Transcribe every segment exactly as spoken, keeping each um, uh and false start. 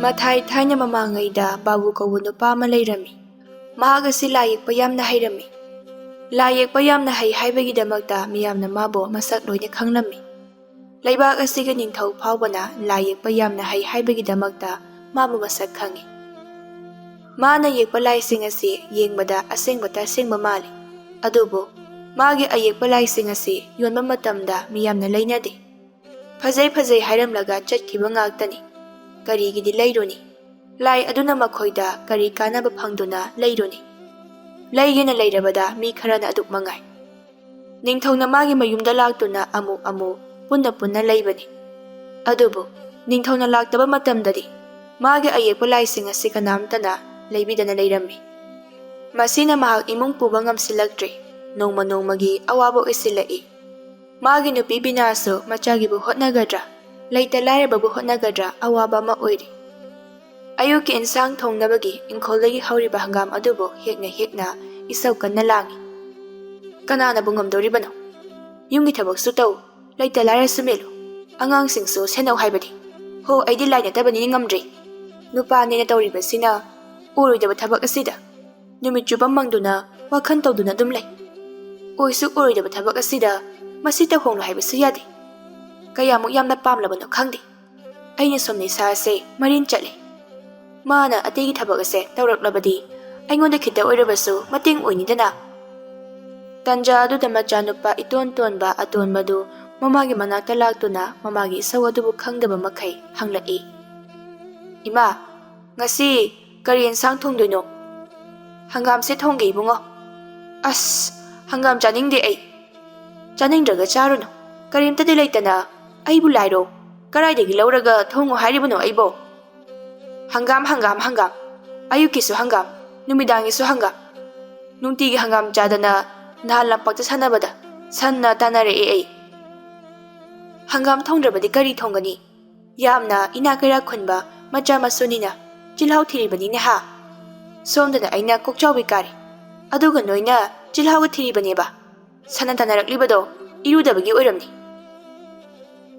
ꯃꯊꯥꯏ ꯊꯥꯏꯅ ꯃꯃꯥꯡꯉꯩꯗ ꯕꯥꯕꯨ ꯀꯧꯕ ꯅꯨꯄꯥ ꯑꯃ ꯂꯩꯔꯝꯃꯤ꯫ ꯃꯍꯥꯛ ꯑꯁꯤ ꯂꯥꯏ ꯌꯦꯛꯄ ꯌꯥꯝꯅ ꯍꯩꯔꯝꯃꯤ꯫ ꯂꯥꯏ ꯌꯦꯛꯄ ꯌꯥꯝꯅ ꯍꯩ ꯍꯥꯏꯕꯒꯤꯗꯃꯛꯇ ꯃꯤꯌꯥꯝꯅ ꯃꯥꯕꯨ ꯃꯁꯛ ꯂꯣꯏꯅ ꯈꯪꯂꯝꯃꯤ꯫ ꯂꯩꯕꯥꯛ ꯑꯁꯤꯒꯤ ꯅꯤꯡꯊꯧ ꯐꯥꯎꯕꯅ ꯂꯥꯏ ꯌꯦꯛꯄ ꯌꯥꯝꯅ ꯍꯩ ꯍꯥꯏꯕꯒꯤꯗꯃꯛꯇ ꯃꯥꯕꯨ ꯃꯁꯛ ꯈꯪꯉꯤ꯫ ꯃꯥꯅ ꯌꯦꯛꯄ ꯂꯥꯏꯁꯤꯡ ꯑꯁꯤ ꯌꯦꯡꯕꯗ ꯑꯁꯦꯡꯕꯇ ꯑꯁꯦꯡꯕ ꯃꯥꯜꯂꯤ꯫ ꯑꯗꯨꯕꯨ ꯃꯥꯒꯤ ꯑꯌꯦꯛꯄ ꯂꯥꯏꯁꯤꯡ ꯑꯁꯤ ꯌꯣꯟꯕ ꯃꯇꯝꯗ ꯃꯤꯌꯥꯝꯅ ꯂꯩꯅꯗꯦ꯫ ꯐꯖꯩ ꯐꯖꯩ ꯍꯥꯏꯔꯝꯂꯒ ꯆꯠꯈꯤꯕ ꯉꯥꯛꯇꯅꯤ꯫ ꯀꯔꯤꯒꯤꯗꯤ ꯂꯩꯔꯨꯅꯤ? ꯂꯥꯏ ꯑꯗꯨꯅ ꯃꯈꯣꯏꯗ ꯀꯔꯤ ꯀꯥꯟꯅꯕ ꯐꯪꯗꯨꯅ ꯂꯩꯔꯨꯅꯤ? ꯂꯩꯒꯦꯅ ꯂꯩꯔꯕꯗ ꯃꯤ ꯈꯔꯅ ꯑꯗꯨꯛ ꯃꯉꯥꯏ꯫ ꯅꯤꯡꯊꯧꯅ ꯃꯥꯒꯤ ꯃꯌꯨꯝꯗ ꯂꯥꯛꯇꯨꯅ ꯑꯃꯨꯛ ꯑꯃꯨꯛ ꯄꯨꯟꯅ ꯄꯨꯟꯅ ꯂꯩꯕꯅꯤ꯫ ꯑꯗꯨꯕꯨ ꯅꯤꯡꯊꯧꯅ ꯂꯥꯛꯇꯕ ꯃꯇꯝꯗꯗꯤ ꯃꯥꯒꯤ ꯑꯌꯦꯛꯄ ꯂꯥꯏꯁꯤꯡ ꯑꯁꯤ ꯀꯅꯥꯝꯇꯅ ꯂꯩꯕꯤꯗꯅ ꯂꯩꯔꯝꯃꯤ꯫ ꯃꯁꯤꯅ ꯃꯍꯥꯛ ꯏꯃꯨꯡ ꯄꯨꯕ ꯉꯝꯁꯤꯜꯂꯛꯇ꯭ꯔꯦ꯫ ꯅꯣꯡꯃ ꯅꯣꯡꯃꯒꯤ ꯑꯋꯥꯕ ꯑꯣꯏꯁꯤꯜꯂꯛꯏ꯫ ꯃꯥꯒꯤ ꯅꯨꯄꯤ ꯕꯤꯅꯥꯁꯨ ꯃꯆꯥꯒꯤꯕꯨ ꯍꯣꯠꯅꯒꯗ꯭ꯔꯥ, ꯂꯩꯇ ꯂꯥꯏꯔꯕꯕꯨ ꯍꯣꯠꯅꯒꯗ꯭ꯔꯥ ꯑꯋꯥꯕ ꯑꯃ ꯑꯣꯏꯔꯤ꯫ ꯑꯌꯨꯛꯀꯤ ꯏꯟꯁꯥꯡ ꯊꯣꯡꯅꯕꯒꯤ ꯏꯪꯈꯣꯜꯗꯒꯤ ꯍꯧꯔꯤꯕ ꯍꯪꯒꯥꯝ ꯑꯗꯨꯕꯨ ꯍꯦꯛꯅ ꯍꯦꯛꯅ ꯏꯁꯧ ꯀꯟꯅ ꯂꯥꯡꯏ꯫ ꯀꯅꯥꯅꯕꯨ ꯉꯝꯗꯣꯔꯤꯕꯅꯣ? ꯌꯨꯝꯒꯤ ꯊꯕꯛꯁꯨ ꯇꯧ, ꯂꯩꯇ ꯂꯥꯏꯔꯁꯨ ꯃꯦꯜꯂꯨ, ꯑꯉꯥꯡꯁꯤꯡꯁꯨ ꯁꯦꯟꯅꯧ ꯍꯥꯏꯕꯗꯤ꯫ ꯍꯣ, ꯑꯩꯗꯤ ꯂꯥꯏ ꯅꯠꯇꯕꯅꯤꯅ ꯉꯝꯗ꯭ꯔꯦ꯫ ꯅꯨꯄꯥꯅꯦꯅ ꯇꯧꯔꯤꯕꯁꯤꯅ ꯑꯣꯏꯔꯣꯏꯗꯕ ꯊꯕꯛ ꯑꯁꯤꯗ꯫ ꯅꯨꯃꯤꯠ ꯆꯨꯞꯄ ꯃꯪꯗꯨꯅ ꯋꯥꯈꯜ ꯇꯧꯗꯨꯅ ꯑꯗꯨꯝ ꯂꯩ꯫ ꯑꯣꯏꯁꯨ ꯑꯣꯏꯔꯣꯏꯗꯕ ꯊꯕꯛ ꯑꯁꯤꯗ ꯃꯁꯤ ꯇꯧꯍꯧꯅꯨ ꯍꯥꯏꯕꯁꯨ ꯌꯥꯗꯦ꯫ ꯀꯌꯥꯃꯨꯛ ꯌꯥꯝꯅ ꯄꯥꯝꯂꯕꯅꯣ ꯈꯪꯗꯦ꯫ ꯑꯩꯅ ꯁꯣꯝꯅ ꯏꯁꯥ ꯑꯁꯦ ꯃꯔꯤꯟ ꯆꯠꯂꯦ꯫ ꯃꯥꯅ ꯑꯇꯩꯒꯤ ꯊꯕꯛ ꯑꯁꯦ ꯇꯧꯔꯛꯂꯕꯗꯤ ꯑꯩꯉꯣꯟꯗ ꯈꯤꯇ ꯑꯣꯏꯔꯕꯁꯨ ꯃꯇꯦꯡ ꯑꯣꯏꯅꯤꯗꯅ꯫ ꯇꯟꯖꯥ ꯑꯗꯨꯗ ꯃꯆꯥꯅꯨꯄꯥ ꯏꯇꯣꯟ ꯇꯣꯟꯕ ꯑꯇꯣꯟꯕꯗꯨ ꯃꯃꯥꯒꯤ ꯃꯅꯥꯛꯇ ꯂꯥꯛꯇꯨꯅ ꯃꯃꯥꯒꯤ ꯏꯁꯧ ꯑꯗꯨꯕꯨ ꯈꯪꯗꯕ ꯃꯈꯩ ꯍꯪꯂꯛꯏ꯫ "ꯏꯃꯥ, ꯉꯁꯤ ꯀꯔꯤ ꯌꯦꯟꯁꯥꯡ ꯊꯣꯡꯗꯣꯏꯅꯣ?" "ꯍꯪꯒꯥꯝꯁꯦ ꯊꯣꯡꯒꯦ, ꯏꯕꯨꯡꯉꯣ꯫" "ꯑꯁ, ꯍꯪꯒꯥꯝ ꯆꯥꯅꯤꯡꯗꯦ ꯑꯩ꯫" "ꯆꯥꯅꯤꯡꯗ꯭ꯔꯒ ꯆꯥꯔꯨꯅꯨ꯫ ꯀꯔꯤꯝꯇꯗꯤ ꯂꯩꯇꯅ ꯑꯩꯕꯨ ꯂꯥꯏꯔꯣ? ꯀꯗꯥꯏꯗꯒꯤ ꯂꯧꯔꯒ ꯊꯣꯡꯉꯣ ꯍꯥꯏꯔꯤꯕꯅꯣ ꯑꯩꯕꯣ?" "ꯍꯪꯒꯥꯝ, ꯍꯪꯒꯥꯝ, ꯍꯪꯒꯥꯝ꯫ ꯑꯌꯨꯛꯀꯤꯁꯨ ꯍꯪꯒꯥꯝ, ꯅꯨꯃꯤꯗꯥꯡꯒꯤꯁꯨ ꯍꯪꯒꯥꯝ꯫ ꯅꯨꯡꯇꯤꯒꯤ ꯍꯪꯒꯥꯝ ꯆꯥꯗꯅ ꯅꯍꯥꯟ ꯂꯝꯄꯥꯛꯇ ꯁꯥꯟꯅꯕꯗ ꯁꯟꯅ ꯇꯥꯟꯅꯔꯛꯑꯦ ꯑꯩ꯫" "ꯍꯪꯒꯥꯝ ꯊꯣꯡꯗ꯭ꯔꯕꯗꯤ ꯀꯔꯤ ꯊꯣꯡꯒꯅꯤ? ꯌꯥꯝꯅ ꯏꯅꯥꯛ ꯀꯩꯔꯥꯛ ꯈꯨꯟꯕ ꯃꯆꯥ ꯃꯁꯨꯅꯤꯅ ꯆꯤꯜꯍꯥꯎ ꯊꯤꯔꯤꯕꯅꯤꯅꯦ ꯍꯥ? ꯁꯣꯝꯗꯅ ꯑꯩꯅ ꯀꯣꯛꯆꯥꯎꯕꯤ ꯀꯥꯔꯦ, ꯑꯗꯨꯒ ꯅꯣꯏꯅ ꯆꯤꯜꯍꯥꯎꯒ ꯊꯤꯔꯤꯕꯅꯦꯕ꯫ ꯁꯟꯅ ꯇꯥꯟꯅꯔꯛꯂꯤꯕꯗꯣ ꯏꯔꯨꯗꯕꯒꯤ ꯑꯣꯏꯔꯝꯅꯤ꯫"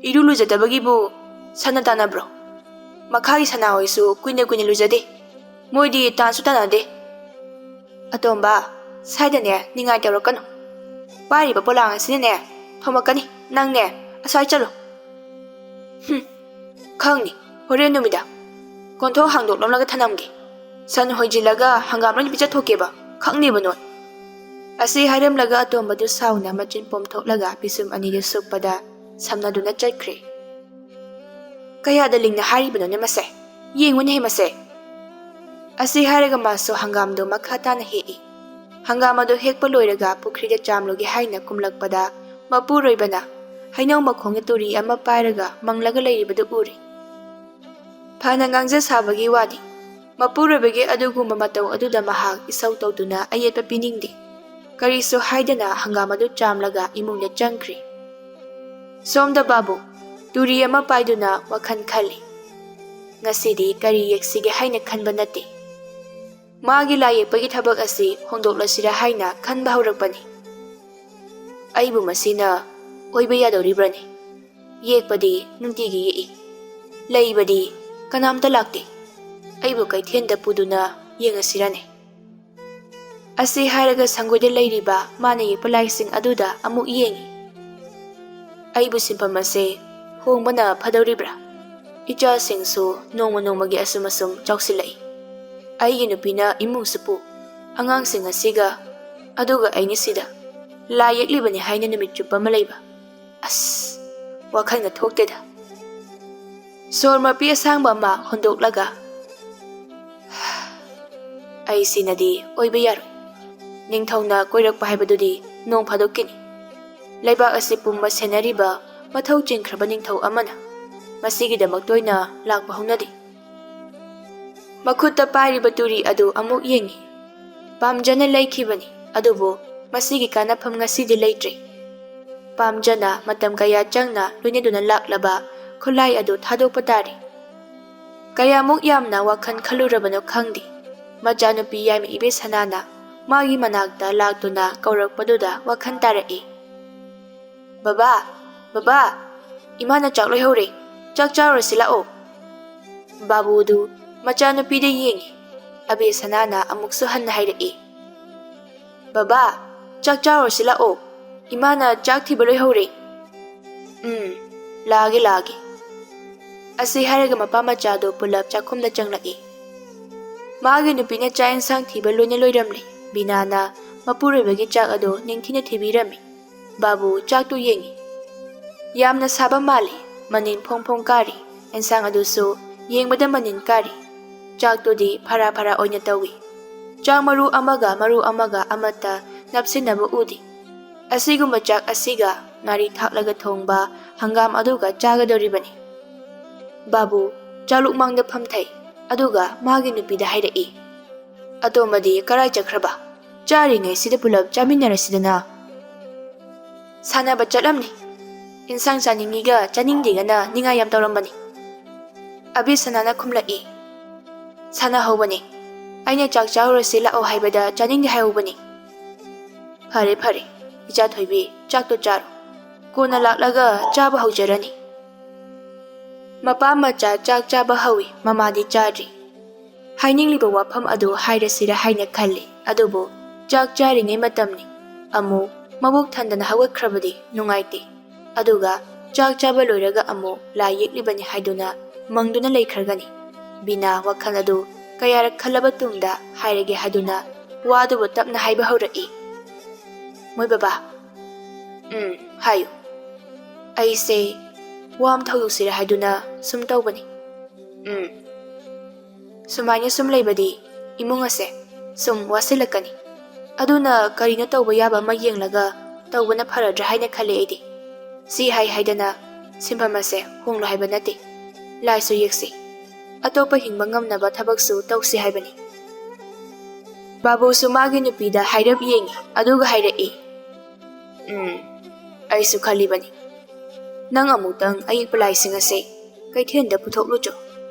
"ꯏꯔꯨ ꯂꯨꯖꯗꯕꯒꯤꯕꯨ ꯁꯟꯅ ꯇꯥꯟꯅꯕ꯭ꯔꯣ?" ꯃꯈꯥꯒꯤ ꯁꯅꯥ ꯍꯣꯏꯁꯨ ꯀꯨꯏꯅ ꯀꯨꯏꯅ ꯂꯨꯖꯗꯦ꯫ ꯃꯣꯏꯗꯤ ꯇꯥꯟꯁꯨ ꯇꯥꯟꯅꯗꯦ꯫ ꯑꯇꯣꯝꯕ, ꯁ꯭ꯋꯥꯏꯗꯅꯦ ꯅꯤꯡꯉꯥꯏ ꯇꯧꯔꯛꯀꯅꯨ꯫ ꯄꯥꯏꯔꯤꯕ ꯄꯣꯂꯥꯡ ꯑꯁꯤꯅꯅꯦ ꯊꯣꯝꯃꯛꯀꯅꯤ꯫ ꯅꯪꯅꯦ ꯑꯁ꯭ꯋꯥꯏ ꯆꯠꯂꯣ꯫ ꯍꯨꯝ, ꯈꯪꯅꯤ, ꯍꯣꯔꯦꯟ ꯅꯨꯃꯤꯗꯥꯡ꯫ ꯀꯣꯟꯊꯣꯛ ꯍꯥꯡꯗꯣꯛꯂꯝꯂꯒ ꯊꯅꯝꯒꯦ꯫ ꯁꯟ ꯍꯣꯏꯖꯤꯜꯂꯒ ꯍꯪꯒꯥꯝ ꯂꯣꯏꯅ ꯄꯤꯖꯊꯣꯛꯀꯦꯕ, ꯈꯪꯅꯤꯕ ꯅꯣꯏ꯫ ꯑꯁꯤ ꯍꯥꯏꯔꯝꯂꯒ ꯑꯇꯣꯝꯕꯗꯨ ꯁꯥꯎꯅ ꯃꯆꯤꯟ ꯄꯣꯝꯊꯣꯛꯂꯒ ꯄꯤꯁꯨꯝ ꯑꯅꯤꯗꯨ ꯁꯨꯞꯄꯗ ꯁꯝꯅꯗꯨꯅ ꯆꯠꯈ꯭ꯔꯦ꯫ ꯀꯌꯥꯗ ꯂꯤꯡꯅ ꯍꯥꯏꯔꯤꯕꯅꯣꯅꯦ ꯃꯁꯦ? ꯌꯦꯡꯉꯨꯅꯦꯍꯦ ꯃꯁꯦ꯫ ꯑꯁꯤ ꯍꯥꯏꯔꯒ ꯃꯥꯁꯨ ꯍꯪꯒꯥꯝꯗꯨ ꯃꯈꯥ ꯇꯥꯅ ꯍꯦꯛꯏ꯫ ꯍꯪꯒꯥꯝ ꯑꯗꯨ ꯍꯦꯛꯄ ꯂꯣꯏꯔꯒ ꯄꯨꯈ꯭ꯔꯤꯗ ꯆꯥꯝꯂꯨꯒꯦ ꯍꯥꯏꯅ ꯀꯨꯝꯂꯛꯄꯗ ꯃꯄꯨꯔꯣꯏꯕꯅ ꯍꯩꯅꯧ ꯃꯈꯣꯡꯗ ꯇꯨꯔꯤ ꯑꯃ ꯄꯥꯏꯔꯒ ꯃꯪꯂꯒ ꯂꯩꯔꯤꯕꯗꯨ ꯎꯔꯦ꯫ ꯐꯅ ꯉꯥꯡꯖ ꯁꯥꯕꯒꯤ ꯋꯥꯗꯤ, ꯃꯄꯨꯔꯣꯏꯕꯒꯤ ꯑꯗꯨꯒꯨꯝꯕ ꯃꯇꯧ ꯑꯗꯨꯗ ꯃꯍꯥꯛ ꯏꯁꯧ ꯇꯧꯗꯨꯅ ꯑꯌꯦꯠꯄ ꯄꯤꯅꯤꯡꯗꯦ꯫ ꯀꯔꯤꯁꯨ ꯍꯥꯏꯗꯅ ꯍꯪꯒꯥꯝ ꯑꯗꯨ ꯆꯥꯝꯂꯒ ꯏꯃꯨꯡꯗ ꯆꯪꯈ꯭ꯔꯦ꯫ ꯁꯣꯝꯗ ꯕꯥꯕꯨ ꯇꯨꯔꯤ ꯑꯃ ꯄꯥꯏꯗꯨꯅ ꯋꯥꯈꯜ ꯈꯜꯂꯤ꯫ ꯉꯁꯤꯗꯤ ꯀꯔꯤ ꯌꯦꯛꯁꯤꯒꯦ ꯍꯥꯏꯅ ꯈꯟꯕ ꯅꯠꯇꯦ꯫ ꯃꯥꯒꯤ ꯂꯥꯏ ꯌꯦꯛꯄꯒꯤ ꯊꯕꯛ ꯑꯁꯤ ꯍꯣꯡꯗꯣꯛꯂꯁꯤꯔꯥ ꯍꯥꯏꯅ ꯈꯟꯕ ꯍꯧꯔꯛꯄꯅꯤ꯫ ꯑꯩꯕꯨ ꯃꯁꯤꯅ ꯑꯣꯏꯕ ꯌꯥꯗꯧꯔꯤꯕ꯭ꯔꯅꯦ? ꯌꯦꯛꯄꯗꯤ ꯅꯨꯡꯇꯤꯒꯤ ꯌꯦꯛꯏ, ꯂꯩꯕꯗꯤ ꯀꯅꯥꯝꯇ ꯂꯥꯛꯇꯦ꯫ ꯑꯩꯕꯨ ꯀꯩꯊꯦꯜꯗ ꯄꯨꯗꯨꯅ ꯌꯦꯡꯉꯁꯤꯔꯅꯦ? ꯑꯁꯤ ꯍꯥꯏꯔꯒ ꯁꯪꯒꯣꯏꯗ ꯂꯩꯔꯤꯕ ꯃꯥꯅ ꯌꯦꯛꯄ ꯂꯥꯏꯁꯤꯡ ꯑꯗꯨꯗ ꯑꯃꯨꯛ ꯌꯦꯡꯏ꯫ ꯑꯩꯕꯨ ꯁꯤꯟꯐꯝ ꯑꯁꯦ ꯍꯣꯡꯕꯅ ꯐꯗꯧꯔꯤꯕ꯭ꯔꯥ? ꯏꯆꯥꯁꯤꯡꯁꯨ ꯅꯣꯡꯃ ꯅꯣꯡꯃꯒꯤ ꯑꯁꯨꯝ ꯑꯁꯨꯝ ꯆꯥꯎꯁꯤꯜꯂꯛꯏ꯫ ꯑꯩꯒꯤ ꯅꯨꯄꯤꯅ ꯏꯃꯨꯡꯁꯨ ꯄꯨ, ꯑꯉꯥꯡꯁꯤꯡ ꯑꯁꯤꯒ, ꯑꯗꯨꯒ ꯑꯩꯅ ꯁꯤꯗ ꯂꯥꯏ ꯌꯦꯛꯂꯤꯕꯅꯤ ꯍꯥꯏꯅ ꯅꯨꯃꯤꯠ ꯆꯨꯞꯄ ꯑꯃ ꯂꯩꯕ꯫ ꯑꯁ, ꯋꯥꯈꯜꯒ ꯊꯣꯛꯇꯦꯗ꯫ ꯁꯣꯔ ꯃꯄꯤ ꯑꯁꯥꯡꯕ ꯑꯃ ꯍꯣꯟꯗꯣꯛꯂꯒ, "ꯑꯩ ꯁꯤꯅꯗꯤ ꯑꯣꯏꯕ ꯌꯥꯔꯣꯏ꯫ ꯅꯤꯡꯊꯧꯅ ꯀꯣꯏꯔꯛꯄ ꯍꯥꯏꯕꯗꯨꯗꯤ ꯅꯣꯡ ꯐꯥꯗꯣꯛꯀꯤꯅꯤ꯫ ꯂꯩꯕꯥꯛ ꯑꯁꯤ ꯄꯨꯝꯕ ꯁꯦꯟꯅꯔꯤꯕ ꯃꯊꯧ ꯆꯤꯟꯈ꯭ꯔꯕ ꯅꯤꯡꯊꯧ ꯑꯃꯅ ꯃꯁꯤꯒꯤꯗꯃꯛ ꯇꯣꯏꯅ ꯂꯥꯛꯄ ꯍꯧꯅꯗꯦ꯫" ꯃꯈꯨꯠꯇ ꯄꯥꯏꯔꯤꯕ ꯇꯨꯔꯤ ꯑꯗꯨ ꯑꯃꯨꯛ ꯌꯦꯡꯏ꯫ ꯄꯥꯝꯖꯅ ꯂꯩꯈꯤꯕꯅꯤ, ꯑꯗꯨꯕꯨ ꯃꯁꯤꯒꯤ ꯀꯥꯟꯅꯐꯝ ꯉꯁꯤꯗꯤ ꯂꯩꯇ꯭ꯔꯦ꯫ ꯄꯥꯝꯖꯅ ꯃꯇꯝ ꯀꯌꯥ ꯆꯪꯅ ꯂꯣꯏꯅꯗꯨꯅ ꯂꯥꯛꯂꯕ ꯈꯨꯠꯂꯥꯏ ꯑꯗꯨ ꯊꯥꯗꯣꯛꯄ ꯇꯥꯔꯦ꯫ ꯀꯌꯥꯃꯨꯛ ꯌꯥꯝꯅ ꯋꯥꯈꯜ ꯈꯜꯂꯨꯔꯕꯅꯣ ꯈꯪꯗꯦ, ꯃꯆꯥꯅꯨꯄꯤ ꯌꯥꯏꯃ ꯏꯕꯦꯁꯅꯥꯅ ꯃꯥꯒꯤ ꯃꯅꯥꯛꯇ ꯂꯥꯛꯇꯨꯅ ꯀꯧꯔꯛꯄꯗꯨꯗ ꯋꯥꯈꯜ ꯇꯥꯔꯛꯏ꯫ "ꯕꯕꯥ, ꯕꯕꯥ, ꯏꯃꯥꯅ ꯆꯥꯛ ꯂꯣꯏꯍꯧꯔꯦ, ꯆꯥꯛ ꯆꯥꯔꯨꯔꯁꯤ ꯂꯥꯛꯑꯣ꯫" ꯕꯥꯕꯨꯗꯨ ꯃꯆꯥꯅꯨꯄꯤꯗ ꯌꯦꯡꯉꯤ꯫ ꯑꯕꯦꯁꯅꯥꯅ ꯑꯃꯨꯛꯁꯨ ꯍꯟꯅ ꯍꯥꯏꯔꯛꯏ, "ꯕꯕꯥ, ꯆꯥꯛ ꯆꯥꯔꯨꯔꯁꯤ ꯂꯥꯛꯑꯣ꯫ ꯏꯃꯥꯅ ꯆꯥꯛ ꯊꯤꯕ ꯂꯣꯏꯍꯧꯔꯦ꯫" "ꯎꯝ, ꯂꯥꯛꯑꯒꯦ, ꯂꯥꯛꯑꯒꯦ꯫" ꯑꯁꯤ ꯍꯥꯏꯔꯒ ꯃꯄꯥ ꯃꯆꯥꯗꯨ ꯄꯨꯂꯞ ꯆꯥꯛꯈꯨꯝꯗ ꯆꯪꯂꯛꯏ꯫ ꯃꯥꯒꯤ ꯅꯨꯄꯤꯅ ꯆꯥꯛ ꯏꯟꯁꯥꯡ ꯊꯤꯕ ꯂꯣꯏꯅ ꯂꯣꯏꯔꯝꯂꯦ꯫ ꯕꯤꯅꯥꯅ ꯃꯄꯨꯔꯣꯏꯕꯒꯤ ꯆꯥꯛ ꯑꯗꯨ ꯅꯤꯡꯊꯤꯅ ꯊꯤꯕꯤꯔꯝꯃꯤ꯫ ꯕꯥꯕꯨ ꯆꯥꯛꯇꯨ ꯌꯦꯡꯉꯤ꯫ ꯌꯥꯝꯅ ꯁꯥꯕ ꯃꯥꯜꯂꯤ꯫ ꯃꯅꯤꯟ ꯐꯣꯡ ꯐꯣꯡ ꯀꯥꯔꯤ꯫ ꯏꯟꯁꯥꯡ ꯑꯗꯨꯁꯨ ꯌꯦꯡꯕꯗ ꯃꯅꯤꯟ ꯀꯥꯔꯤ꯫ ꯆꯥꯛꯇꯨꯗꯤ ꯐꯔꯥ ꯐꯔꯥ ꯑꯣꯏꯅ ꯇꯧꯏ꯫ ꯆꯥꯛ ꯃꯔꯨ ꯑꯃꯒ ꯃꯔꯨ ꯑꯃꯒ ꯑꯃꯠꯇ ꯅꯞꯁꯤꯟꯅꯕ ꯎꯗꯦ꯫ ꯑꯁꯤꯒꯨꯝꯕ ꯆꯥꯛ ꯑꯁꯤꯒ ꯉꯥꯔꯤ ꯊꯥꯛꯂꯒ ꯊꯣꯡꯕ ꯍꯪꯒꯥꯝ ꯑꯗꯨꯒ ꯆꯥꯒꯗꯧꯔꯤꯕꯅꯤ꯫ ꯕꯥꯕꯨ ꯆꯥꯂꯨꯛ ꯃꯥꯡꯗ ꯐꯝꯊꯩ꯫ ꯑꯗꯨꯒ ꯃꯥꯒꯤ ꯅꯨꯄꯤꯗ ꯍꯥꯏꯔꯛꯏ, "ꯑꯇꯣꯝꯕꯗꯤ ꯀꯔꯥꯏ ꯆꯠꯈ꯭ꯔꯕ? ꯆꯥꯔꯤꯉꯩꯁꯤꯗ ꯄꯨꯂꯞ ꯆꯥꯃꯤꯟꯅꯔꯁꯤꯗꯅ꯫" "ꯁꯥꯟꯅꯕ ꯆꯠꯂꯝꯅꯤ꯫ ꯏꯟꯁꯥꯡ ꯆꯥꯅꯤꯡꯉꯤꯒ ꯆꯥꯅꯤꯡꯗꯦꯒꯅ ꯅꯤꯡꯉꯥꯏ ꯌꯥꯝ ꯇꯧꯔꯝꯕꯅꯤ꯫" ꯑꯕꯤꯁꯅꯥꯅ ꯈꯨꯝꯂꯛꯏ, "ꯁꯥꯟꯅꯍꯧꯕꯅꯤ꯫ ꯑꯩꯅ ꯆꯥꯛ ꯆꯥꯔꯨꯔꯁꯤ ꯂꯥꯛꯑꯣ ꯍꯥꯏꯕꯗ ꯆꯥꯅꯤꯡꯗꯦ ꯍꯥꯏꯍꯧꯕꯅꯤ꯫" "ꯐꯔꯦ, ꯐꯔꯦ, ꯏꯆꯥ ꯊꯣꯏꯕꯤ, ꯆꯥꯛꯇꯣ ꯆꯥꯔꯣ꯫ ꯀꯣꯟꯅ ꯂꯥꯛꯂꯒ ꯆꯥꯕ ꯍꯧꯖꯔꯅꯤ꯫" ꯃꯄꯥ ꯃꯆꯥ ꯆꯥꯛ ꯆꯥꯕ ꯍꯧꯏ꯫ ꯃꯃꯥꯗꯤ ꯆꯥꯗ꯭ꯔꯤ꯫ ꯍꯥꯏꯅꯤꯡꯂꯤꯕ ꯋꯥꯐꯝ ꯑꯗꯨ ꯍꯥꯏꯔꯁꯤꯔ ꯍꯥꯏꯅ ꯈꯜꯂꯤ, ꯑꯗꯨꯕꯨ ꯆꯥꯛ ꯆꯥꯔꯤꯉꯩ ꯃꯇꯝꯅꯤ꯫ ꯑꯃꯨꯛ ꯃꯕꯨꯛ ꯊꯟꯗꯅ ꯍꯧꯒꯠꯈ꯭ꯔꯕꯗꯤ ꯅꯨꯡꯉꯥꯏꯇꯦ꯫ ꯑꯗꯨꯒ ꯆꯥꯛ ꯆꯥꯕ ꯂꯣꯏꯔꯒ ꯑꯃꯨꯛ ꯂꯥꯏ ꯌꯦꯛꯂꯤꯕꯅꯤ ꯍꯥꯏꯗꯨꯅ ꯃꯪꯗꯨꯅ ꯂꯩꯈ꯭ꯔꯒꯅꯤ꯫ ꯕꯤꯅꯥ ꯋꯥꯈꯜ ꯑꯗꯨ ꯀꯌꯥꯔꯛ ꯈꯜꯂꯕ ꯇꯨꯡꯗ ꯍꯥꯏꯔꯒꯦ ꯍꯥꯏꯗꯨꯅ ꯋꯥꯗꯨꯕꯨ ꯇꯞꯅ ꯍꯥꯏꯕ ꯍꯧꯔꯛꯏ꯫ "ꯃꯣꯏ ꯕꯕꯥ꯫" "ꯎꯝ, ꯍꯥꯏꯌꯨ꯫" "ꯑꯩꯁꯦ ꯋꯥ ꯑꯃ ꯊꯧꯗꯣꯛꯁꯤꯔ ꯍꯥꯏꯗꯨꯅ ꯁꯨꯝ ꯇꯧꯕꯅꯤ꯫" "ꯎꯝ, ꯁꯨꯃꯥꯏꯅ ꯁꯨꯝ ꯂꯩꯕꯗꯤ ꯏꯃꯨꯡ ꯑꯁꯦ ꯁꯨꯝ ꯋꯥꯁꯤꯜꯂꯛꯀꯅꯤ꯫ ꯑꯗꯨꯅ ꯀꯔꯤꯅꯣ ꯇꯧꯕ ꯌꯥꯕ ꯑꯃ ꯌꯦꯡꯂꯒ ꯇꯧꯕꯅ ꯐꯔꯗ꯭ꯔꯥ ꯍꯥꯏꯅ ꯈꯜꯂꯦ ꯑꯩꯗꯤ꯫ ꯁꯤ ꯍꯥꯏ ꯍꯥꯏꯗꯅ ꯁꯤꯟꯐꯝ ꯑꯁꯦ ꯍꯣꯡꯂꯣ ꯍꯥꯏꯕ ꯅꯠꯇꯦ꯫ ꯂꯥꯏꯁꯨ ꯌꯦꯛꯁꯤ꯫ ꯑꯇꯣꯞꯄ ꯍꯤꯡꯕ ꯉꯝꯅꯕ ꯊꯕꯛꯁꯨ ꯇꯧꯁꯤ ꯍꯥꯏꯕꯅꯤ꯫" ꯕꯥꯕꯨꯁꯨ ꯃꯥꯒꯤ ꯅꯨꯄꯤꯗ ꯍꯥꯏꯔꯞ ꯌꯦꯡꯉꯤ, ꯑꯗꯨꯒ ꯍꯥꯏꯔꯛꯏ, "ꯎꯝ, ꯑꯩꯁꯨ ꯈꯜꯂꯤꯕꯅꯤ꯫ ꯅꯪ ꯑꯃꯨꯛꯇꯪ ꯑꯌꯦꯛꯄ ꯂꯥꯏꯁꯤꯡ ꯑꯁꯦ ꯀꯩꯊꯦꯜꯗ ꯄꯨꯊꯣꯛꯂꯨꯆꯣ꯫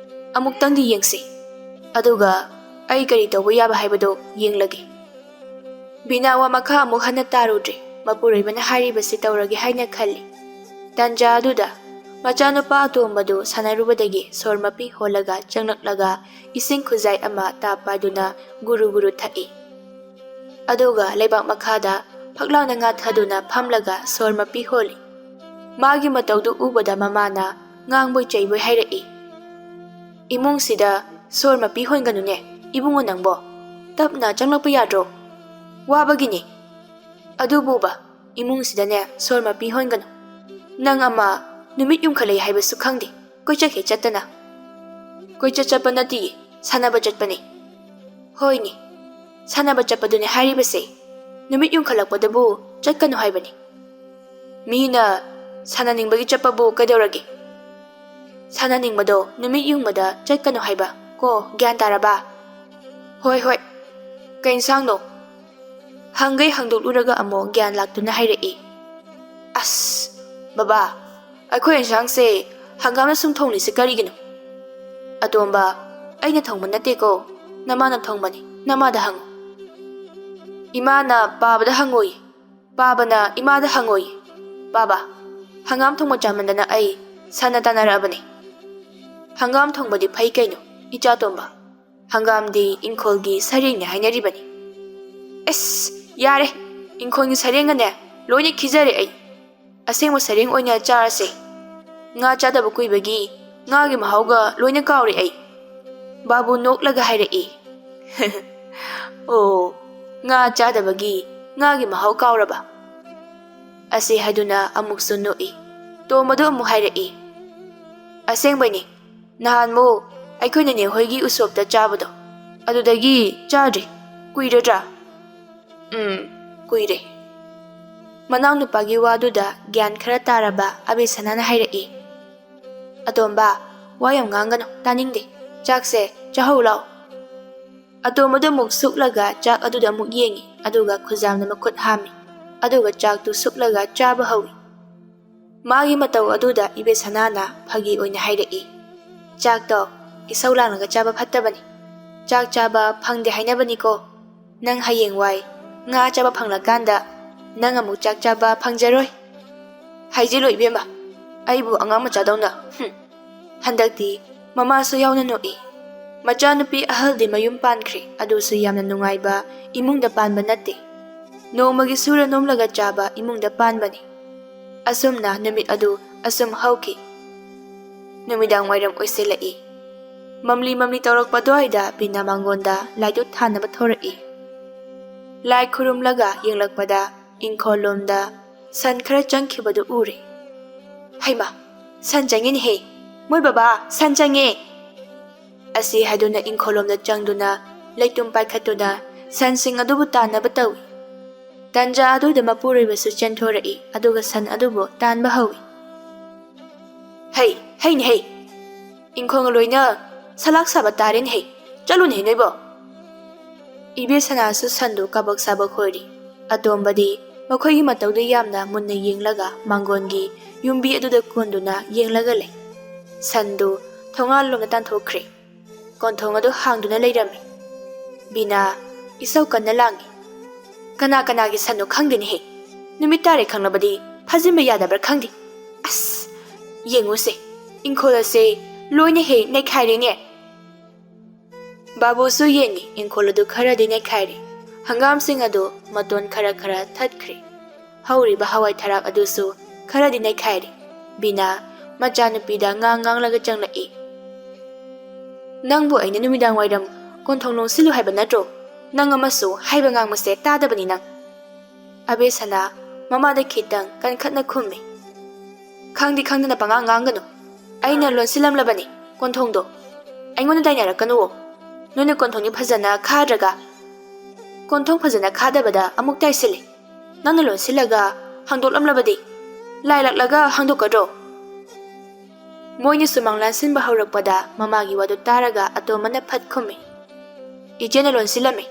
ꯑꯃꯨꯛꯇꯪꯗꯤ ꯌꯦꯡꯁꯤ꯫ ꯑꯗꯨꯒ ꯑꯩ ꯀꯔꯤ ꯇꯧꯕ ꯌꯥꯕ ꯍꯥꯏꯕꯗꯣ ꯌꯦꯡꯂꯒꯦ꯫" ꯕꯤꯅꯥ ꯋꯥ ꯃꯈꯥ ꯑꯃꯨꯛ ꯍꯟꯅ ꯇꯥꯔꯨꯗ꯭ꯔꯦ꯫ ꯃꯄꯨꯔꯣꯏꯕꯅ ꯍꯥꯏꯔꯤꯕꯁꯤ ꯇꯧꯔꯒꯦ ꯍꯥꯏꯅ ꯈꯜꯂꯤ꯫ ꯇꯥꯟꯖꯥ ꯑꯗꯨꯗ ꯃꯆꯥꯅꯨꯄꯥ ꯑꯇꯣꯝꯕꯗꯨ ꯁꯥꯟꯅꯔꯨꯕꯗꯒꯤ ꯁꯣꯔ ꯃꯄꯤ ꯍꯣꯜꯂꯒ ꯆꯪꯂꯛꯂꯒ ꯏꯁꯤꯡ ꯈꯨꯖꯥꯏ ꯑꯃ ꯇꯥꯞ ꯄꯥꯏꯗꯨꯅ ꯒꯨꯔꯨ ꯒꯨꯔꯨ ꯊꯛꯏ꯫ ꯑꯗꯨꯒ ꯂꯩꯕꯥꯛ ꯃꯈꯥꯗ ꯐꯛꯂꯥꯡꯗ ꯉꯥꯊꯗꯨꯅ ꯐꯝꯂꯒ ꯁꯣꯔ ꯃꯄꯤ ꯍꯣꯜꯂꯤ꯫ ꯃꯥꯒꯤ ꯃꯇꯧꯗꯨ ꯎꯕꯗ ꯃꯃꯥꯅ ꯉꯥꯡꯕꯣꯏ ꯆꯩꯕꯣꯏ ꯍꯥꯏꯔꯛꯏ, "ꯏꯃꯨꯡꯁꯤꯗ ꯁꯣꯔ ꯃꯄꯤ ꯍꯣꯟꯒꯅꯨꯅꯦ, ꯏꯕꯨꯡꯉꯣ ꯅꯪꯕꯣ꯫ ꯇꯞꯅ ꯆꯪꯂꯛꯄ ꯌꯥꯗ꯭ꯔꯣ? ꯋꯥꯕꯒꯤꯅꯤ꯫ ꯑꯗꯨꯕꯨꯕ, ꯏꯃꯨꯡꯁꯤꯗꯅꯦ ꯁꯣꯔ ꯃꯄꯤ ꯍꯣꯟꯒꯅꯨ꯫ ꯅꯪ ꯑꯃ ꯅꯨꯃꯤꯠ ꯌꯨꯡꯈꯠꯂꯛꯏ ꯍꯥꯏꯕꯁꯨ ꯈꯪꯗꯦ, ꯀꯣꯏꯆꯠ ꯍꯦꯛ ꯆꯠꯇꯅ꯫" "ꯀꯣꯏꯆꯠ ꯆꯠꯄ ꯅꯠꯇꯤꯌꯦ, ꯁꯥꯟꯅꯕ ꯆꯠꯄꯅꯤ꯫" "ꯍꯣꯏꯅꯦ, ꯁꯥꯟꯅꯕ ꯆꯠꯄꯗꯨꯅꯦ ꯍꯥꯏꯔꯤꯕꯁꯦ꯫ ꯅꯨꯃꯤꯠ ꯌꯨꯡꯈꯠꯂꯛꯄꯗꯕꯨ ꯆꯠꯀꯅꯨ ꯍꯥꯏꯕꯅꯤ꯫ ꯃꯤꯅ ꯁꯥꯟꯅꯅꯤꯡꯕꯒꯤ ꯆꯠꯄꯕꯨ ꯀꯩꯗꯧꯔꯒꯦ? ꯁꯥꯟꯅꯅꯤꯡꯕꯗꯣ ꯅꯨꯃꯤꯠ ꯌꯨꯡꯕꯗ ꯆꯠꯀꯅꯨ ꯍꯥꯏꯕ ꯀꯣ, ꯒ꯭ꯌꯥꯟ ꯇꯥꯔꯕ?" "ꯍꯣꯏ, ꯍꯣꯏ꯫ ꯀꯩ ꯏꯟꯁꯥꯡꯅꯣ?" ꯍꯪꯒꯩ ꯍꯪꯗꯣꯛꯂꯨꯔꯒ ꯑꯃꯨꯛ ꯒ꯭ꯌꯥꯟ ꯂꯥꯛꯇꯨꯅ ꯍꯥꯏꯔꯛꯏ, "ꯑꯁ, ꯕꯕꯥ, ꯑꯩꯈꯣꯏ ꯏꯟꯁꯥꯡꯁꯦ ꯍꯪꯒꯥꯝꯅ ꯁꯨꯝ ꯊꯣꯡꯂꯤꯁꯦ ꯀꯔꯤꯒꯤꯅꯣ?" "ꯑꯇꯣꯝꯕ, ꯑꯩꯅ ꯊꯣꯡꯕ ꯅꯠꯇꯦꯀꯣ, ꯅꯃꯥꯅ ꯊꯣꯡꯕꯅꯤ, ꯅꯃꯥꯗ ꯍꯪꯉꯨ꯫" "ꯏꯃꯥꯅ ꯄꯥꯕꯗ ꯍꯪꯉꯣꯏ, ꯄꯥꯕꯅ ꯏꯃꯥꯗ ꯍꯪꯉꯣꯏ꯫ ꯄꯥꯕ, ꯍꯪꯒꯥꯝ ꯊꯣꯡꯕ ꯆꯥꯃꯟꯗꯅ ꯑꯩ ꯁꯟꯅ ꯇꯥꯟꯅꯔꯛꯑꯕꯅꯤ꯫" "ꯍꯪꯒꯥꯝ ꯊꯣꯡꯕꯗꯤ ꯐꯩ ꯀꯩꯅꯣ, ꯏꯆꯥ ꯇꯣꯝꯕ꯫ ꯍꯪꯒꯥꯝꯗꯤ ꯏꯪꯈꯣꯜꯒꯤ ꯁꯔꯦꯡꯅꯦ ꯍꯥꯏꯅꯔꯤꯕꯅꯤ꯫" "ꯑꯁ, ꯌꯥꯔꯦ, ꯏꯪꯈꯣꯜꯒꯤ ꯁꯔꯦꯡꯒꯅꯦ ꯂꯣꯏꯅ ꯈꯤꯖꯔꯦ ꯑꯩ꯫ ꯑꯁꯦꯡꯕ ꯁꯔꯦꯡ ꯑꯣꯏꯅ ꯆꯥꯔꯁꯦ꯫ ꯉꯥ ꯆꯥꯗꯕ ꯀꯨꯏꯕꯒꯤ ꯉꯥꯒꯤ ꯃꯍꯥꯎꯒ ꯂꯣꯏꯅ ꯀꯥꯎꯔꯦ ꯑꯩ꯫" ꯕꯥꯕꯨ ꯅꯣꯛꯂꯒ ꯍꯥꯏꯔꯛꯏ, "ꯑꯣ, ꯉꯥ ꯆꯥꯗꯕꯒꯤ ꯉꯥꯒꯤ ꯃꯍꯥꯎ ꯀꯥꯎꯔꯕ?" ꯑꯁꯤ ꯍꯥꯏꯗꯨꯅ ꯑꯃꯨꯛꯁꯨ ꯅꯣꯛꯏ꯫ ꯇꯣꯝꯕꯗꯨ ꯑꯃꯨꯛ ꯍꯥꯏꯔꯛꯏ, "ꯑꯁꯦꯡꯕꯩꯅꯤ, ꯅꯍꯥꯟꯃꯨꯛ ꯑꯩꯈꯣꯏ ꯅꯦꯅꯦ ꯍꯣꯏꯒꯤ ꯎꯁꯣꯞꯇ ꯆꯥꯕꯗꯣ, ꯑꯗꯨꯗꯒꯤ ꯆꯥꯗ꯭ꯔꯤ꯫ ꯀꯨꯏꯔꯗ꯭ꯔꯥ?" "ꯎꯝ, ꯀꯨꯏꯔꯦ꯫" ꯃꯅꯥꯎꯅꯨꯄꯥꯒꯤ ꯋꯥꯗꯨꯗ ꯒ꯭ꯌꯥꯟ ꯈꯔ ꯇꯥꯔꯕ ꯑꯕꯦꯁꯅꯥꯅ ꯍꯥꯏꯔꯛꯏ, "ꯑꯇꯣꯝꯕ, ꯋꯥ ꯌꯥꯝ ꯉꯥꯡꯒꯅꯨ, ꯇꯥꯅꯤꯡꯗꯦ꯫ ꯆꯥꯛꯁꯦ ꯆꯥꯍꯧ ꯂꯥꯎ꯫" ꯑꯇꯣꯝꯕꯗꯨ ꯑꯃꯨꯛ ꯁꯨꯛꯂꯒ ꯆꯥꯛ ꯑꯗꯨꯗ ꯑꯃꯨꯛ ꯌꯦꯡꯉꯤ, ꯑꯗꯨꯒ ꯈꯨꯖꯥꯝꯅ ꯃꯈꯨꯠ ꯍꯥꯝꯃꯤ, ꯑꯗꯨꯒ ꯆꯥꯛꯇꯨ ꯁꯨꯛꯂꯒ ꯆꯥꯕ ꯍꯧꯏ꯫ ꯃꯥꯒꯤ ꯃꯇꯧ ꯑꯗꯨꯗ ꯏꯕꯦꯁꯅꯥꯅ ꯐꯥꯒꯤ ꯑꯣꯏꯅ ꯍꯥꯏꯔꯛꯏ, "ꯆꯥꯛꯇꯣ ꯏꯁꯧ ꯂꯥꯡꯂꯒ ꯆꯥꯕ ꯐꯠꯇꯕꯅꯤ꯫ ꯆꯥꯛ ꯆꯥꯕ ꯐꯪꯗꯦ ꯍꯥꯏꯅꯕꯅꯤꯀꯣ꯫ ꯅꯪ ꯍꯌꯦꯡꯋꯥꯏ ꯉꯥ ꯆꯥꯕ ꯐꯪꯂꯀꯥꯟꯗ ꯅꯪ ꯑꯃꯨꯛ ꯆꯥꯛ ꯆꯥꯕ ꯐꯪꯖꯔꯣꯏ꯫" "ꯍꯥꯏꯖꯤꯜꯂꯨ ꯏꯕꯦꯝꯃ, ꯑꯩꯕꯨ ꯑꯉꯥꯡ ꯃꯆꯥꯗꯧꯅ꯫ ꯍꯨꯝ꯫ ꯍꯟꯗꯛꯇꯤ ꯃꯃꯥꯁꯨ ꯌꯥꯎꯅ ꯅꯣꯛꯏ꯫ ꯃꯆꯥꯅꯨꯄꯤ ꯑꯍꯜꯗꯤ ꯃꯌꯨꯝ ꯄꯥꯟꯈ꯭ꯔꯦ, ꯑꯗꯨꯁꯨ ꯌꯥꯝꯅ ꯅꯨꯡꯉꯥꯏꯕ ꯏꯃꯨꯡꯗ ꯄꯥꯟꯕ ꯅꯠꯇꯦ꯫ ꯅꯣꯡꯃꯒꯤ ꯁꯨꯔ ꯅꯣꯝꯂꯒ ꯆꯥꯕ ꯏꯃꯨꯡꯗ ꯄꯥꯟꯕꯅꯤ꯫ ꯑꯁꯨꯝꯅ ꯅꯨꯃꯤꯠ ꯑꯗꯨ ꯑꯁꯨꯝ ꯍꯧꯈꯤ꯫ ꯅꯨꯃꯤꯗꯥꯡ ꯋꯥꯏꯔꯝ ꯑꯣꯏꯁꯤꯜꯂꯛꯏ꯫ ꯃꯝꯂꯤ ꯃꯝꯂꯤ ꯇꯧꯔꯛꯄ ꯑꯗꯨꯋꯥꯏꯗ ꯕꯤꯅꯥ ꯃꯥꯡꯒꯣꯟꯗ ꯂꯥꯏꯗꯨꯛ ꯊꯥꯅꯕ ꯊꯣꯔꯛꯏ꯫ ꯂꯥꯏ ꯈꯨꯔꯨꯝꯂꯒ ꯌꯦꯡꯂꯛꯄꯗ ꯏꯪꯈꯣꯜ ꯂꯣꯝꯗ ꯁꯟ ꯈꯔ ꯆꯪꯈꯤꯕꯗꯨ ꯎꯔꯦ꯫ "ꯍꯩꯃꯥ, ꯁꯟ ꯆꯪꯉꯤꯅꯦꯍꯦ! ꯃꯣꯏ ꯕꯕꯥ, ꯁꯟ ꯆꯪꯉꯦ!" ꯑꯁꯤ ꯍꯥꯏꯗꯨꯅ ꯏꯪꯈꯣꯜ ꯂꯣꯝꯗ ꯆꯪꯗꯨꯅ ꯂꯩꯇꯨꯝ ꯄꯥꯏꯈꯠꯇꯨꯅ ꯁꯟꯁꯤꯡ ꯑꯗꯨꯕꯨ ꯇꯥꯟꯅꯕ ꯇꯧꯏ꯫ ꯇꯟꯖꯥ ꯑꯗꯨꯗ ꯃꯄꯨꯔꯣꯏꯕꯁꯨ ꯆꯦꯟꯊꯣꯔꯛꯏ, ꯑꯗꯨꯒ ꯁꯟ ꯑꯗꯨꯕꯨ ꯇꯥꯟꯕ ꯍꯧꯏ꯫ "ꯍꯩ, ꯍꯩꯅꯦ ꯍꯩ! ꯏꯪꯈꯣꯜꯒ ꯂꯣꯏꯅ ꯁꯂꯥꯛ ꯁꯥꯕ ꯇꯥꯔꯦꯅꯦ ꯍꯩ! ꯆꯠꯂꯨꯅꯦ ꯍꯩ ꯅꯣꯏꯕꯣ!" ꯏꯕꯦ ꯁꯅꯥꯁꯨ ꯁꯟꯗꯨ ꯀꯥꯕꯛ ꯁꯥꯕꯛ ꯍꯣꯏꯔꯤ꯫ ꯑꯇꯣꯝꯕꯗꯤ ꯃꯈꯣꯏꯒꯤ ꯃꯇꯧꯗꯨ ꯌꯥꯝꯅ ꯃꯨꯟꯅ ꯌꯦꯡꯂꯒ ꯃꯥꯡꯒꯣꯟꯒꯤ ꯌꯨꯝꯕꯤ ꯑꯗꯨꯗ ꯀꯣꯟꯗꯨꯅ ꯌꯦꯡꯂꯒ ꯂꯩ꯫ ꯁꯟꯗꯨ ꯊꯣꯡꯒꯥꯜꯂꯣꯝꯗ ꯇꯥꯟꯊꯣꯛꯈ꯭ꯔꯦ꯫ ꯀꯣꯟꯊꯣꯡ ꯑꯗꯨ ꯍꯥꯡꯗꯨꯅ ꯂꯩꯔꯝꯃꯤ꯫ ꯕꯤꯅꯥ ꯏꯁꯧ ꯀꯟꯅ ꯂꯥꯡꯏ꯫ "ꯀꯅꯥ ꯀꯅꯥꯒꯤ ꯁꯟꯅꯣ ꯈꯪꯗꯦꯅꯦꯍꯦ꯫ ꯅꯨꯃꯤꯠ ꯇꯥꯔꯦ ꯈꯪꯂꯕꯗꯤ ꯐꯥꯖꯤꯟꯕ ꯌꯥꯗꯕ꯭ꯔꯥ ꯈꯪꯗꯦ꯫ ꯑꯁ! ꯌꯦꯡꯉꯨꯁꯦ, ꯏꯪꯈꯣꯜ ꯑꯁꯦ ꯂꯣꯏꯅ ꯍꯦꯛ ꯅꯩꯈꯥꯏꯔꯦꯅꯦ!" ꯕꯥꯕꯨꯁꯨ ꯌꯦꯡꯉꯤ, ꯏꯪꯈꯣꯜ ꯑꯗꯨ ꯈꯔꯗꯤ ꯅꯩꯈꯥꯏꯔꯦ꯫ ꯍꯪꯒꯥꯝꯁꯤꯡ ꯑꯗꯨ ꯃꯇꯣꯟ ꯈꯔ ꯈꯔ ꯊꯠꯈ꯭ꯔꯦ꯫ ꯍꯧꯔꯤꯕ ꯍꯋꯥꯏ ꯊꯔꯥꯛ ꯑꯗꯨꯁꯨ ꯈꯔꯗꯤ ꯅꯩꯈꯥꯏꯔꯦ꯫ ꯕꯤꯅꯥ ꯃꯆꯥꯅꯨꯄꯤꯗ ꯉꯥꯡ ꯉꯥꯡꯂꯒ ꯆꯪꯂꯛꯏ꯫ "ꯅꯪꯕꯨ ꯑꯩꯅ ꯅꯨꯃꯤꯗꯥꯡ ꯋꯥꯏꯔꯝ ꯀꯣꯟꯊꯣꯡ ꯂꯣꯟꯁꯤꯜꯂꯨ ꯍꯥꯏꯕ ꯅꯠꯇ꯭ꯔꯣ? ꯅꯪ ꯑꯃꯁꯨ ꯍꯥꯏꯕ ꯉꯥꯡꯕꯁꯦ ꯇꯥꯗꯕꯅꯤ ꯅꯪ꯫" ꯑꯕꯦꯁꯅꯥ ꯃꯃꯥꯗ ꯈꯤꯇꯪ ꯀꯟꯈꯠꯅ ꯈꯨꯝꯃꯤ꯫ "ꯈꯪꯗꯤ ꯈꯪꯗꯅ ꯄꯉꯥꯡ ꯉꯥꯡꯒꯅꯨ꯫ ꯑꯩꯅ ꯂꯣꯟꯁꯤꯜꯂꯝꯂꯕꯅꯤ ꯀꯣꯟꯊꯣꯡꯗꯣ꯫ ꯑꯩꯉꯣꯟꯗ ꯇꯥꯏꯅꯔꯛꯀꯅꯨꯋꯣ꯫ ꯅꯣꯏꯅ ꯀꯣꯟꯊꯣꯡꯗꯤ ꯐꯖꯅ ꯈꯥꯗ꯭ꯔꯒ꯫ ꯀꯣꯟꯊꯣꯡ ꯐꯖꯅ ꯈꯥꯗꯕꯗ ꯑꯃꯨꯛ ꯇꯥꯏꯁꯤꯜꯂꯤ꯫ ꯅꯪꯅ ꯂꯣꯟꯁꯤꯜꯂꯒ ꯍꯥꯡꯗꯣꯛꯂꯝꯂꯕꯗꯤ ꯂꯥꯏ ꯂꯥꯛꯂꯒ ꯍꯥꯡꯗꯣꯛꯀꯗ꯭ꯔꯣ?" ꯃꯣꯏꯅ ꯁꯨꯃꯥꯡ ꯂꯥꯟꯁꯤꯟꯕ ꯍꯧꯔꯛꯄꯗ ꯃꯃꯥꯒꯤ ꯋꯥꯗꯨ ꯇꯥꯔꯒ ꯑꯇꯣꯝꯕꯅ ꯐꯠ ꯈꯨꯝꯃꯤ꯫ "ꯏꯆꯦꯅ ꯂꯣꯟꯁꯤꯜꯂꯝꯃꯤ꯫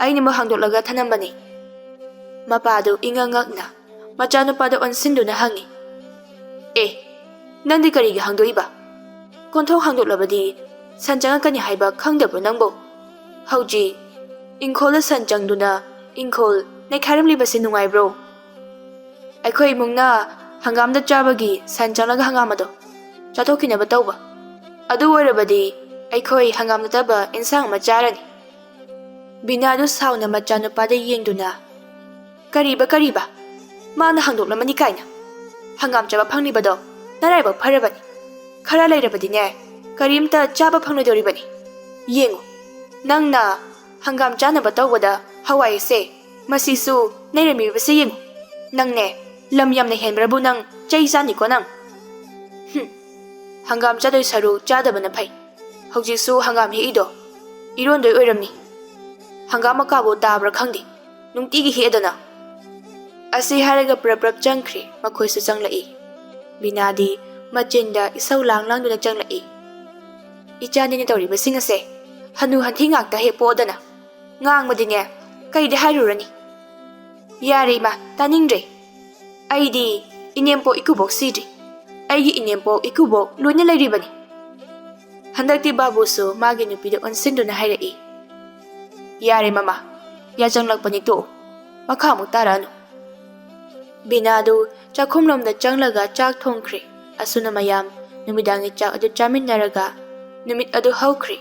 ꯑꯩꯅ ꯑꯃꯨꯛ ꯍꯥꯡꯗꯣꯛꯂꯒ ꯊꯅꯝꯕꯅꯤ꯫" ꯃꯄꯥꯗꯨ ꯏꯉꯛ ꯉꯛꯅ ꯃꯆꯥꯅꯨꯄꯥꯗ ꯑꯣꯟꯁꯤꯟꯗꯨꯅ ꯍꯪꯉꯤ꯫ "ꯑꯦ, ꯅꯪꯗꯤ ꯀꯔꯤꯒꯤ ꯍꯥꯡꯗꯣꯛꯏꯕ? ꯀꯣꯟꯊꯣꯡ ꯍꯥꯡꯗꯣꯛꯂꯕꯗꯤ ꯁꯟ ꯆꯪꯉꯛꯀꯅꯤ ꯍꯥꯏꯕ ꯈꯪꯗꯕ꯭ꯔꯣ ꯅꯪꯕꯨ? ꯍꯧꯖꯤꯛ ꯏꯪꯈꯣꯜꯗ ꯁꯟ ꯆꯪꯗꯨꯅ ꯏꯪꯈꯣꯜ ꯅꯩꯈꯥꯏꯔꯝꯂꯤꯕꯁꯤ ꯅꯨꯡꯉꯥꯏꯕ꯭ꯔꯣ?" ꯑꯩꯈꯣꯏ ꯏꯃꯨꯡꯅ ꯍꯪꯒꯥꯝꯗ ꯆꯥꯕꯒꯤ ꯁꯟ ꯆꯪꯂꯒ ꯍꯪꯒꯥꯝ ꯑꯗꯣ ꯆꯥꯊꯣꯛꯈꯤꯅꯕ ꯇꯧꯕ꯫ ꯑꯗꯨ ꯑꯣꯏꯔꯕꯗꯤ ꯑꯩꯈꯣꯏ ꯍꯪꯒꯥꯝ ꯅꯠꯇꯕ ꯏꯟꯁꯥꯡ ꯑꯃ ꯆꯥꯔꯅꯤ꯫ ꯕꯤꯅꯥꯗꯨ ꯁꯥꯎꯅ ꯃꯆꯥꯅꯨꯄꯥꯗ ꯌꯦꯡꯗꯨꯅ, "ꯀꯔꯤꯕ, ꯀꯔꯤꯕ? ꯃꯥꯅ ꯍꯥꯡꯗꯣꯛꯂꯝꯃꯅꯤ ꯀꯥꯏꯅ? ꯍꯪꯒꯥꯝ ꯆꯥꯕ ꯐꯪꯂꯤꯕꯗꯣ ꯅꯔꯥꯏꯕꯛ ꯐꯔꯕꯅꯤ꯫ ꯈꯔ ꯂꯩꯔꯕꯗꯤꯅꯦ, ꯀꯔꯤꯝꯇ ꯆꯥꯕ ꯐꯪꯂꯣꯏꯗꯧꯔꯤꯕꯅꯤ꯫ ꯌꯦꯡꯉꯨ, ꯅꯪꯅ ꯍꯪꯒꯥꯝ ꯆꯥꯅꯕ ꯇꯧꯕꯗ ꯍꯋꯥꯏꯁꯦ, ꯃꯁꯤꯁꯨ ꯅꯩꯔꯝꯃꯤꯕꯁꯦ ꯌꯦꯡꯉꯨ꯫ ꯅꯪꯅꯦ, ꯂꯝ ꯌꯥꯝꯅ ꯍꯦꯟꯕ꯭ꯔꯕꯨ ꯅꯪ ꯆꯩ ꯆꯥꯅꯤꯀꯣ ꯅꯪ꯫ ꯍꯨꯝ, ꯍꯪꯒꯥꯝ ꯆꯥꯗꯣꯏ ꯁꯔꯨꯛ ꯆꯥꯗꯕꯅ ꯐꯩ꯫ ꯍꯧꯖꯤꯛꯁꯨ ꯍꯪꯒꯥꯝ ꯍꯦꯛꯏꯗꯣ ꯏꯔꯣꯟꯗꯣꯏ ꯑꯣꯏꯔꯝꯅꯤ꯫ ꯍꯪꯒꯥꯝ ꯃꯀꯥꯕꯨ ꯇꯥꯕ꯭ꯔꯥ ꯈꯪꯗꯦ, ꯅꯨꯡꯇꯤꯒꯤ ꯍꯦꯛꯑꯗꯅ꯫" ꯑꯁꯤ ꯍꯥꯏꯔꯒ ꯄ꯭ꯔꯞ ꯄ꯭ꯔꯞ ꯆꯪꯈ꯭ꯔꯦ, ꯃꯈꯣꯏꯁꯨ ꯆꯪꯂꯛꯏ꯫ ꯕꯤꯅꯥꯗꯤ ꯃꯆꯤꯟꯗ ꯏꯁꯧ ꯂꯥꯡ ꯂꯥꯡꯗꯨꯅ ꯆꯪꯂꯛꯏ꯫ "ꯏꯆꯥꯅꯤꯅ ꯇꯧꯔꯤꯕꯁꯤꯡ ꯑꯁꯦ ꯍꯅꯨ ꯍꯟꯊꯤ ꯉꯥꯛꯇ ꯍꯦꯛ ꯄꯣꯛꯑꯗꯅ꯫ ꯉꯥꯡꯕꯗꯤꯅꯦ, ꯀꯩꯗꯤ ꯍꯥꯏꯔꯨꯔꯅꯤ?" "ꯌꯥꯔꯦ ꯏꯃꯥ, ꯇꯥꯅꯤꯡꯗ꯭ꯔꯦ꯫ ꯑꯩꯗꯤ ꯏꯅꯦꯝꯄꯣꯛ ꯏꯀꯨꯕꯣꯛ ꯁꯤꯗ꯭ꯔꯤ꯫ ꯑꯩꯒꯤ ꯏꯅꯦꯝꯄꯣꯛ ꯏꯀꯨꯕꯣꯛ ꯂꯣꯏꯅ ꯂꯩꯔꯤꯕꯅꯤ꯫" ꯍꯟꯗꯛꯇꯤ ꯕꯥꯕꯨꯁꯨ ꯃꯥꯒꯤ ꯅꯨꯄꯤꯗ ꯑꯣꯟꯁꯤꯟꯗꯨꯅ ꯍꯥꯏꯔꯛꯏ, "ꯌꯥꯔꯦ ꯃꯃꯥ, ꯌꯥꯆꯪꯂꯛꯄꯅꯤ ꯇꯣꯛꯎ꯫ ꯃꯈꯥꯃꯨꯛ ꯇꯥꯔꯛꯑꯅꯨ꯫" ꯕꯤꯅꯥꯗꯨ ꯆꯥꯛꯈꯨꯝꯂꯣꯝꯗ ꯆꯪꯂꯒ ꯆꯥꯛ ꯊꯣꯡꯈ꯭ꯔꯦ꯫ ꯑꯁꯨꯝꯅ ꯃꯌꯥꯝ ꯅꯨꯃꯤꯗꯥꯡꯒꯤ ꯆꯥꯛ ꯑꯗꯨ ꯆꯥꯃꯤꯟꯅꯔꯒ ꯅꯨꯃꯤꯠ ꯑꯗꯨ ꯍꯧꯈ꯭ꯔꯦ꯫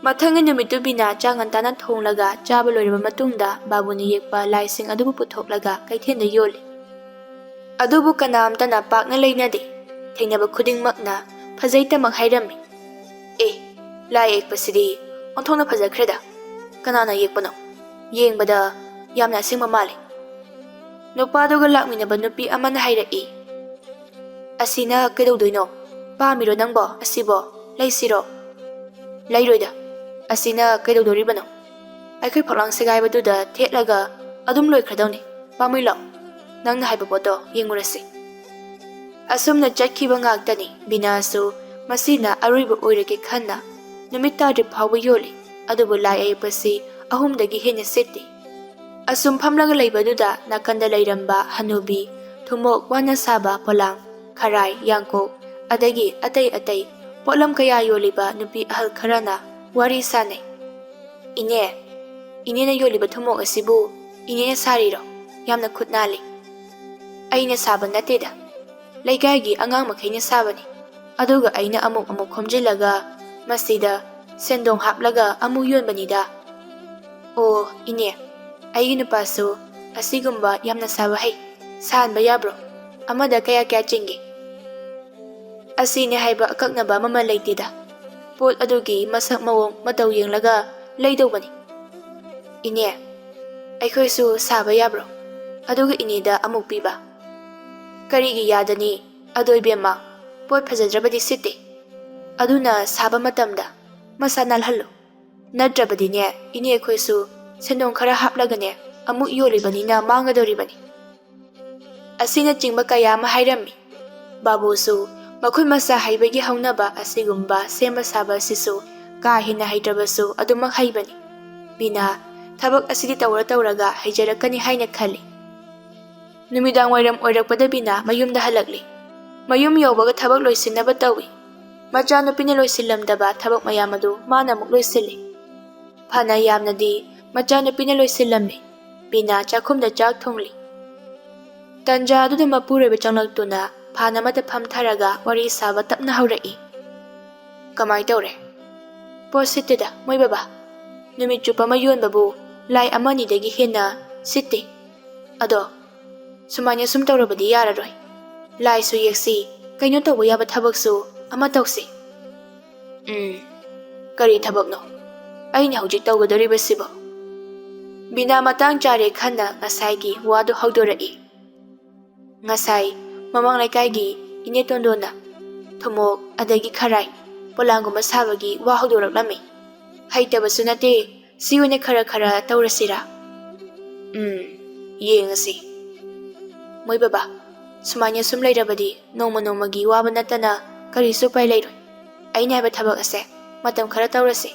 ꯃꯊꯪꯒꯤ ꯅꯨꯃꯤꯠꯇꯨ ꯕꯤꯅꯥ ꯆꯥꯛ ꯉꯟꯇꯥꯅ ꯊꯣꯡꯂꯒ ꯆꯥꯕ ꯂꯣꯏꯔꯕ ꯃꯇꯨꯡꯗ ꯕꯥꯕꯨꯅ ꯌꯦꯛꯄ ꯂꯥꯏꯁꯤꯡ ꯑꯗꯨꯕꯨ ꯄꯨꯊꯣꯛꯂꯒ ꯀꯩꯊꯦꯜꯗ ꯌꯣꯜꯂꯤ꯫ ꯑꯗꯨꯕꯨ ꯀꯅꯥꯝꯇꯅ ꯄꯥꯛꯅ ꯂꯩꯅꯗꯦ꯫ ꯊꯦꯡꯅꯕ ꯈꯨꯗꯤꯡꯃꯛꯅ ꯐꯖꯩꯇꯃꯛ ꯍꯥꯏꯔꯝꯃꯤ꯫ "ꯑꯦ, ꯂꯥꯏ ꯌꯦꯛꯄꯁꯤꯗꯤ ꯑꯣꯟꯊꯣꯛꯅ ꯐꯖꯈ꯭ꯔꯦꯗ꯫ ꯀꯅꯥꯅ ꯌꯦꯛꯄꯅꯣ? ꯌꯦꯡꯕꯗ ꯌꯥꯝꯅ ꯑꯁꯦꯡꯕ ꯃꯥꯜꯂꯦ꯫" ꯅꯨꯄꯥꯗꯨꯒ ꯂꯥꯛꯃꯤꯟꯅꯕ ꯅꯨꯄꯤ ꯑꯃꯅ ꯍꯥꯏꯔꯛꯏ, "ꯑꯁꯤꯅ ꯀꯩꯗꯧꯗꯣꯏꯅꯣ? ꯄꯥꯝꯃꯤꯔꯣ ꯅꯪꯕꯣ ꯑꯁꯤꯕꯣ? ꯂꯩꯁꯤꯔꯣ?" "ꯂꯩꯔꯣꯏꯗ꯫ ꯑꯁꯤꯅ ꯀꯩꯗꯧꯗꯣꯔꯤꯕꯅꯣ? ꯑꯩꯈꯣꯏ ꯐꯛꯂꯥꯡ ꯁꯦꯒꯥꯏꯕꯗꯨꯗ ꯊꯦꯠꯂꯒ ꯑꯗꯨꯝ ꯂꯣꯏꯈ꯭ꯔꯗꯧꯅꯤ꯫ ꯄꯥꯝꯃꯨꯏ, ꯂꯥꯛꯑꯣ, ꯅꯪꯅ ꯍꯥꯏꯕ ꯄꯣꯠꯇꯣ ꯌꯦꯡꯉꯨꯔꯁꯤ꯫" ꯑꯁꯨꯝꯅ ꯆꯠꯈꯤꯕ ꯉꯥꯛꯇꯅꯤ꯫ ꯕꯤꯅꯥꯁꯨ ꯃꯁꯤꯅ ꯑꯔꯣꯏꯕ ꯑꯣꯏꯔꯒꯦ ꯈꯟꯅ ꯅꯨꯃꯤꯠ ꯇꯥꯗ꯭ꯔꯤ ꯐꯥꯎꯕ ꯌꯣꯜꯂꯤ꯫ ꯑꯗꯨꯕꯨ ꯂꯥꯏ ꯑꯌꯦꯛꯄꯁꯤ ꯑꯍꯨꯝꯗꯒꯤ ꯍꯦꯟꯅ ꯁꯤꯠꯇꯦ꯫ ꯑꯁꯨꯝ ꯐꯝꯂꯒ ꯂꯩꯕꯗꯨꯗ ꯅꯥꯀꯟꯗ ꯂꯩꯔꯝꯕ ꯍꯅꯨꯕꯤ ꯊꯨꯝꯃꯣꯛ ꯋꯥꯅ ꯁꯥꯕ ꯄꯣꯂꯥꯡ, ꯈꯔꯥꯏ, ꯌꯥꯡꯀꯣꯛ, ꯑꯗꯒꯤ ꯑꯇꯩ ꯑꯇꯩ ꯄꯣꯠꯂꯝ ꯀꯌꯥ ꯌꯣꯜꯂꯤꯕ ꯅꯨꯄꯤ ꯑꯍꯜ ꯈꯔꯅ ꯋꯥꯔꯤ ꯁꯥꯅꯩ꯫ "ꯏꯅꯦ, ꯏꯅꯦꯅ ꯌꯣꯜꯂꯤꯕ ꯊꯨꯝꯃꯣꯛ ꯑꯁꯤꯕꯨ ꯏꯅꯦꯅ ꯁꯥꯔꯤꯔꯣ? ꯌꯥꯝꯅ ꯈꯨꯠ ꯅꯥꯜꯂꯤ꯫" ꯑꯩꯅ ꯁꯥꯕ ꯅꯠꯇꯦꯗ, ꯂꯩꯀꯥꯏꯒꯤ ꯑꯉꯥꯡ ꯃꯈꯩꯅ ꯁꯥꯕꯅꯤ꯫ ꯑꯗꯨꯒ ꯑꯩꯅ ꯑꯃꯨꯛ ꯑꯃꯨꯛ ꯈꯣꯝꯖꯤꯜꯂꯒ ꯃꯁꯤꯗ ꯁꯦꯟꯗꯣꯡ ꯍꯥꯞꯂꯒ ꯑꯃꯨꯛ ꯌꯣꯟꯕꯅꯤꯗ꯫ ꯑꯣ, ꯏꯅꯦ, ꯑꯩꯒꯤ ꯅꯨꯄꯥꯁꯨ ꯑꯁꯤꯒꯨꯝꯕ ꯌꯥꯝꯅ ꯁꯥꯕ ꯍꯩ꯫ ꯁꯥꯍꯟꯕ ꯌꯥꯕ꯭ꯔꯣ? ꯑꯃꯗ ꯀꯌꯥ ꯀꯌꯥ ꯆꯤꯡꯒꯦ? ꯑꯁꯤꯅꯦ ꯍꯥꯏꯕ ꯑꯀꯛꯅꯕ ꯃꯃꯜ ꯂꯩꯇꯦꯗ꯫ ꯄꯣꯠ ꯑꯗꯨꯒꯤ ꯃꯁꯛ ꯃꯑꯣꯡ ꯃꯇꯧ ꯌꯦꯡꯂꯒ ꯂꯩꯗꯧꯕꯅꯤ꯫ ꯏꯅꯦ, ꯑꯩꯈꯣꯏꯁꯨ ꯁꯥꯕ ꯌꯥꯕ꯭ꯔꯣ? ꯑꯗꯨꯒ ꯏꯅꯦꯗ ꯑꯃꯨꯛ ꯄꯤꯕ꯫ ꯀꯔꯤꯒꯤ ꯌꯥꯗꯅꯤ? ꯑꯗꯣ ꯏꯕꯦꯝꯃ, ꯄꯣꯠ ꯐꯖꯗ꯭ꯔꯕꯗꯤ ꯁꯤꯠꯇꯦ꯫ ꯑꯗꯨꯅ ꯁꯥꯕ ꯃꯇꯝꯗ ꯃꯁꯥ ꯅꯥꯜꯍꯜꯂꯨ꯫ ꯅꯠꯇ꯭ꯔꯕꯗꯤꯅꯦ, ꯏꯅꯦ ꯑꯩꯈꯣꯏꯁꯨ ꯁꯦꯟꯗꯣꯡ ꯈꯔ ꯍꯥꯞꯂꯒꯅꯦ, ꯑꯃꯨꯛ ꯌꯣꯜꯂꯤꯕꯅꯤꯅ ꯃꯥꯡꯒꯗꯧꯔꯤꯕꯅꯤ꯫ ꯑꯁꯤꯅꯆꯤꯡꯕ ꯀꯌꯥ ꯑꯃ ꯍꯥꯏꯔꯝꯃꯤ꯫ ꯕꯥꯕꯨꯁꯨ ꯃꯈꯨꯠ ꯃꯁꯥ ꯍꯩꯕꯒꯤ ꯍꯧꯅꯕ ꯑꯁꯤꯒꯨꯝꯕ ꯁꯦꯝꯕ ꯁꯥꯕ ꯑꯁꯤꯁꯨ ꯀꯥ ꯍꯦꯟꯅ ꯍꯩꯇ꯭ꯔꯕꯁꯨ ꯑꯗꯨꯃꯛ ꯍꯩꯕꯅꯤ꯫ ꯕꯤꯅꯥ ꯊꯕꯛ ꯑꯁꯤꯗꯤ ꯇꯧꯔ ꯇꯧꯔꯒ ꯍꯩꯖꯔꯛꯀꯅꯤ ꯍꯥꯏꯅ ꯈꯜꯂꯤ꯫ ꯅꯨꯃꯤꯗꯥꯡ ꯋꯥꯏꯔꯝ ꯑꯣꯏꯔꯛꯄꯗ ꯕꯤꯅꯥ ꯃꯌꯨꯝꯗ ꯍꯜꯂꯛꯂꯤ꯫ ꯃꯌꯨꯝ ꯌꯧꯕꯒ ꯊꯕꯛ ꯂꯣꯏꯁꯤꯟꯅꯕ ꯇꯧꯏ꯫ ꯃꯆꯥꯅꯨꯄꯤꯅ ꯂꯣꯏꯁꯤꯜꯂꯝꯗꯕ ꯊꯕꯛ ꯃꯌꯥꯝ ꯑꯗꯨ ꯃꯥꯅ ꯑꯃꯨꯛ ꯂꯣꯏꯁꯤꯜꯂꯤ꯫ ꯐꯅ ꯌꯥꯝꯅꯗꯤ ꯃꯆꯥꯅꯨꯄꯤꯅ ꯂꯣꯏꯁꯤꯜꯂꯝꯃꯤ꯫ ꯕꯤꯅꯥ ꯆꯥꯛꯈꯨꯝꯗ ꯆꯥꯛ ꯊꯣꯡꯂꯤ꯫ ꯇꯟꯖꯥ ꯑꯗꯨꯗ ꯃꯄꯨꯔꯣꯏꯕ ꯆꯪꯂꯛꯇꯨꯅ ꯐꯥꯟ ꯑꯃꯗ ꯐꯝꯊꯔꯒ ꯋꯥꯔꯤ ꯁꯥꯕ ꯇꯞꯅ ꯍꯧꯔꯛꯏ꯫ "ꯀꯃꯥꯏ ꯇꯧꯔꯦ?" "ꯄꯣꯠ ꯁꯤꯠꯇꯦꯗ, ꯃꯣꯏ ꯕꯕꯥ꯫ ꯅꯨꯃꯤꯠ ꯆꯨꯞꯄ ꯑꯃ ꯌꯣꯟꯕꯕꯨ ꯂꯥꯏ ꯑꯃ ꯑꯅꯤꯗꯒꯤ ꯍꯦꯟꯅ ꯁꯤꯠꯇꯦ꯫ ꯑꯗꯣ ꯁꯨꯃꯥꯏꯅ ꯁꯨꯝ ꯇꯧꯔꯕꯗꯤ ꯌꯥꯔꯔꯣꯏ꯫ ꯂꯥꯏꯁꯨ ꯌꯦꯛꯁꯤ, ꯀꯩꯅꯣ ꯇꯧꯕ ꯌꯥꯕ ꯊꯕꯛꯁꯨ ꯑꯃ ꯇꯧꯁꯤ꯫" "ꯎꯝ, ꯀꯔꯤ ꯊꯕꯛꯅꯣ ꯑꯩꯅ ꯍꯧꯖꯤꯛ ꯇꯧꯒꯗꯧꯔꯤꯕꯁꯤꯕꯣ?" ꯕꯤꯅꯥ ꯃꯇꯥꯡ ꯆꯥꯔꯦ ꯈꯟꯅ ꯉꯁꯥꯏꯒꯤ ꯋꯥꯗꯨ ꯍꯧꯗꯣꯔꯛꯏ꯫ "ꯉꯁꯥꯏ ꯃꯃꯥꯡ ꯂꯩꯀꯥꯏꯒꯤ ꯏꯅꯦ ꯇꯣꯟꯗꯣꯟꯅ ꯊꯨꯝꯃꯣꯛ ꯑꯗꯒꯤ ꯈꯔꯥꯏ ꯄꯣꯂꯥꯡꯒꯨꯝꯕ ꯁꯥꯕꯒꯤ ꯋꯥ ꯍꯧꯗꯣꯔꯛꯂꯝꯃꯤ꯫ ꯍꯩꯇꯕꯁꯨ ꯅꯠꯇꯦ, ꯁꯤ ꯑꯣꯏꯅ ꯈꯔ ꯈꯔ ꯇꯧꯔꯁꯤꯔꯥ?" "ꯎꯝ, ꯌꯦꯡꯉꯁꯤ꯫ ꯃꯣꯏ ꯕꯕꯥ, ꯁꯨꯃꯥꯏꯅ ꯁꯨꯝ ꯂꯩꯔꯕꯗꯤ ꯅꯣꯡꯃ ꯅꯣꯡꯃꯒꯤ ꯋꯥꯕ ꯅꯠꯇꯅ ꯀꯔꯤꯁꯨ ꯎꯄꯥꯏ ꯂꯩꯔꯣꯏ꯫ ꯑꯩꯅ ꯍꯥꯏꯕ ꯊꯕꯛ ꯑꯁꯦ ꯃꯇꯝ ꯈꯔ ꯇꯧꯔꯁꯤ꯫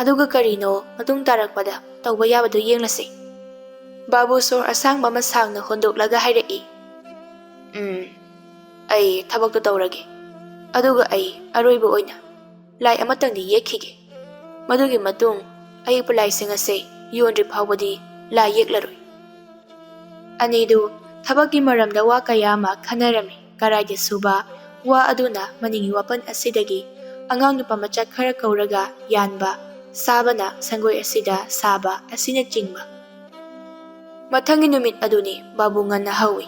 ꯑꯗꯨꯒ ꯀꯔꯤꯅꯣ ꯃꯇꯨꯡ ꯇꯥꯔꯛꯄꯗ ꯇꯧꯕ ꯌꯥꯕꯗꯨ ꯌꯦꯡꯂꯁꯤ꯫" ꯕꯥꯕꯨ ꯁꯣꯔ ꯑꯁꯥꯡꯕ ꯑꯃ ꯁꯥꯡꯅ ꯍꯣꯟꯗꯣꯛꯂꯒ ꯍꯥꯏꯔꯛꯏ꯫ "ꯎꯝ, ꯑꯩ ꯊꯕꯛꯇꯣ ꯇꯧꯔꯒꯦ꯫ ꯑꯗꯨꯒ ꯑꯩ ꯑꯔꯣꯏꯕ ꯑꯣꯏꯅ ꯂꯥꯏ ꯑꯃꯇꯪꯗꯤ ꯌꯦꯛꯈꯤꯒꯦ꯫ ꯃꯗꯨꯒꯤ ꯃꯇꯨꯡ ꯑꯌꯦꯛꯄ ꯂꯥꯏꯁꯤꯡ ꯑꯁꯦ ꯌꯣꯟꯗ꯭ꯔꯤ ꯐꯥꯎꯕꯗꯤ ꯂꯥꯏ ꯌꯦꯛꯂꯔꯣꯏ꯫" ꯑꯅꯤꯗꯨ ꯊꯕꯛꯀꯤ ꯃꯔꯝꯗ ꯋꯥ ꯀꯌꯥ ꯑꯃ ꯈꯟꯅꯔꯝꯃꯤ꯫ ꯀꯔꯥꯏꯗ ꯁꯨꯕ? ꯋꯥ ꯑꯗꯨꯅ ꯃꯅꯤꯡꯒꯤ ꯋꯥꯄꯟ ꯑꯁꯤꯗꯒꯤ ꯑꯉꯥꯡ ꯅꯨꯄꯥ ꯃꯆꯥ ꯈꯔ ꯀꯧꯔꯒ ꯌꯥꯟꯕ, ꯁꯥꯕꯅ ꯁꯪꯒꯣꯏ ꯑꯁꯤꯗ ꯁꯥꯕ ꯑꯁꯤꯅꯆꯤꯡꯕ꯫ ꯃꯊꯪꯒꯤ ꯅꯨꯃꯤꯠ ꯑꯗꯨꯅꯤ꯫ ꯕꯥꯕꯨ ꯉꯟꯅ ꯍꯧꯏ꯫